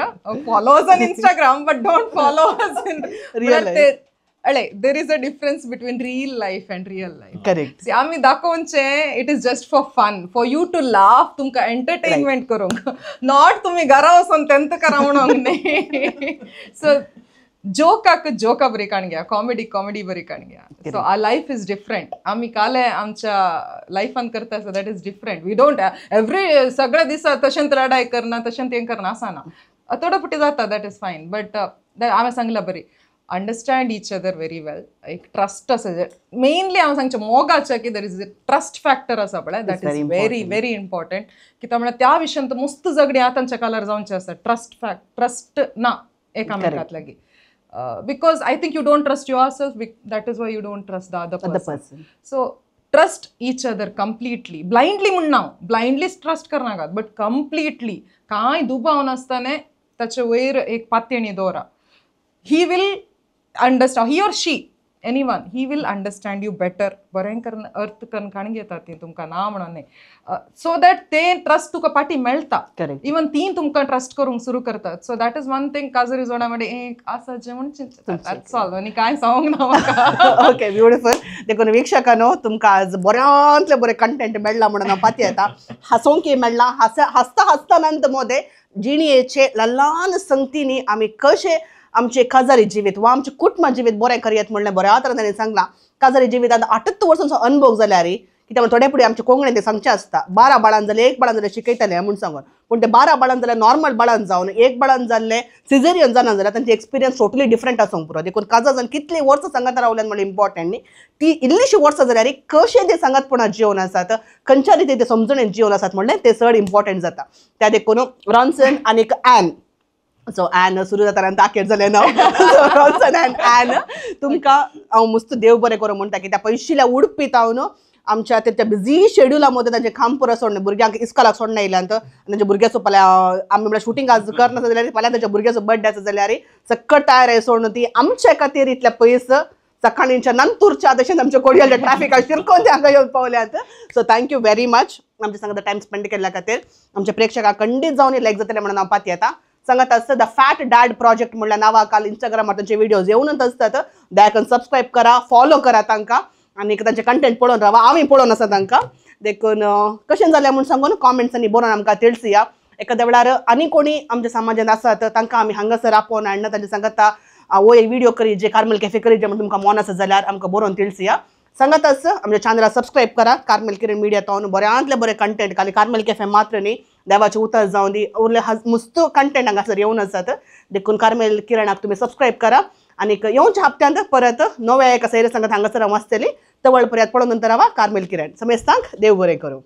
follow us on Instagram but don't follow us in real life. अळे there is a difference between real life and real life. Correct. आमी दाखोवचें it is just for fun, for you to laugh, तुमकां entertainment करूंक, not तुमी घरा वचून तेंत करा म्हणूंक न्ही. सो जोकाक जोका बरी काण घ्या, कॉमेडी कॉमेडी बरी काण घ्या. So our life is different. आमी काले आमच्या लायफान करता so that is different. We don't every सगळ्या दिसा तशेंच लढाय करना, तशेंच तें करना आसना, थोडे फावटी जाता, that is fine. But हांवें सांगलां बरी, understand each other very well. एक ट्रस्ट आसा मेनली हांव सांगचें मोगाचें की there is a trust factor आसा पळय, that is very very important. कित्याक म्हळ्यार त्या विशयांत मस्त झगडीं आतांच्या काळार जावचें आसा, ट्रस्ट फॅक्ट, ट्रस्ट ना एकामेकांत लागीं. Because I think you don't trust yourself, that is why you don't trust the other person. So trust each other completely, blindly म्हणना हांव, ब्लायंडली ट्रस्ट करनाकात, बट कंप्लिटली कांय दुबाव नासतना ताचे वयर एक पातयेणी दवरा. He will understand, he or she, anyone, he will understand you better. बरें करून अर्थ करून काण घेतात ती तुमकां ना म्हणून न्ही, सो that ते ट्रस्ट तुका पाटी मेळटा. इवन ती तुमकां ट्रस्ट करूंक सुरू करतात. So that is one thing काजरी जोडा मदें एक आसा जें म्हूण that's all, आनी कांय सांगूंक ना म्हाका. Okay, beautiful. देखून वीक्षकांनो तुमकां आज बऱ्यांतलें बरें कंटेंट मेळ्ळां म्हणून हांव पातयेता, हांसोंकय मेळ्ळां. हांसता हांसता नंतर मदें जिणयेचे ल्हान संगतींनी आमी कशें आमचे काजारी जिवीत वा आमचें कुटुंब जिवीत बरें करयत म्हणलें बऱ्या तरेन ताणें सांगलां. काजारी जिवितांत 78 वर्सांचो अनुभव जाल्यार कित्याक थोडे फुडें आमचे कोंकणीन तें सांगचें आसता, 12 बाळान जालें 1 बाळान जालें शिकयतलें म्हूण सांगून, पूण ते 12 बाळान जाल्यार नॉर्मल बाळान जावन 1 बाळान जाल्लें सिजेरियन जाना जाल्यार तांचे एक्सपिरियन्स टोटली डिफरंट आसूंक पुरो. देखून काजार जावन कितलीं वर्सां सांगत रावल्यान म्हणल्यार इम्पॉर्टंट न्ही, ती इल्लीशीं वर्सां जाल्यार कशें तें सांगतपणां जिवन आसात, खंयच्या रितीन ते समजणेन जिवन आसात म्हणलें तें चड इम्पॉर्टंट जाता. त्या देखून रॉन्सन आनी ॲन, सो ॲन सुरू जाता आनी ताकेर जालें ना, रॉन्सन आनी ॲन तुमकां हांव मस्त देव बरें करूं म्हणटा की त्या पयशिल्या उडपीत हांव न्हू आमच्या तेच्या बिजी शेड्युला मदें तांचें काम पुरो सोडणें, भुरग्यांक इस्कॉलाक सोडणें आयल्यान आनी तांच्या भुरग्याचो फाल्यां आमी म्हळ्यार शुटींग आज करनासता जाल्यार फाल्यां तांच्या भुरग्याचो बर्थडे आसा जाल्यार सक्कट तयार सोडून ती आमच्या खातीर इतल्या पयस सकाळींच्या नंतरच्या तशेंच आमच्या कोडयाच्या ट्रॅफिकाक शिरकोन ते हांगा येवन पावल्यात. So thank you very much आमच्या सांगता टायम स्पेंड केल्ल्या खातीर. आमच्या प्रेक्षकांक खंडीत जावन लायक जातलें म्हणून हांव पातयेता. सांगत आसता the fat dad project म्हणल्यार नांवा काल इंस्टाग्रामार तांचे व्हिडियोज येवनच आसतात, दया करून सबस्क्रायब करा, फॉलो करा तांकां आनी तांचे कंटेंट पळोवन रावा, आमी पळोवन आसा तांकां. देखून कशें जालें म्हूण सांगून कॉमेंट्सांनी बरोवन आमकां तिळसया. एखाद्या वेळार आनी कोणी आमच्या समाजांत आसात तांकां आमी हांगासर आपोवन हाडना तांचे सांगता वो एक व्हिडिओ करी जे कार्मेल कॅफे करी जे म्हण तुमकां मन आसा जाल्यार आमकां बरोवन तिळसया. सांगातच आमच्या चॅनला सबस्क्रायब करा कार्मेल किरण मिडिया तावन बऱ्यांतले बरे कंटेंट खाली कार्मेल कॅफे मात्र न्ही देवाचें उतर जावन दी उरले मस्त कंटेंट हांगासर येवन आसात. देखून कार्मेल किरणाक तुमी सबस्क्रायब करा आनी येवच्या हप्त्यांत परत नव्या एका सैरे सांगत हांगासर हांव आसतली. तवळ पर्यंत पळोवन नंतर रावा कार्मेल किरण. समेस्तांक देव बरें करूं.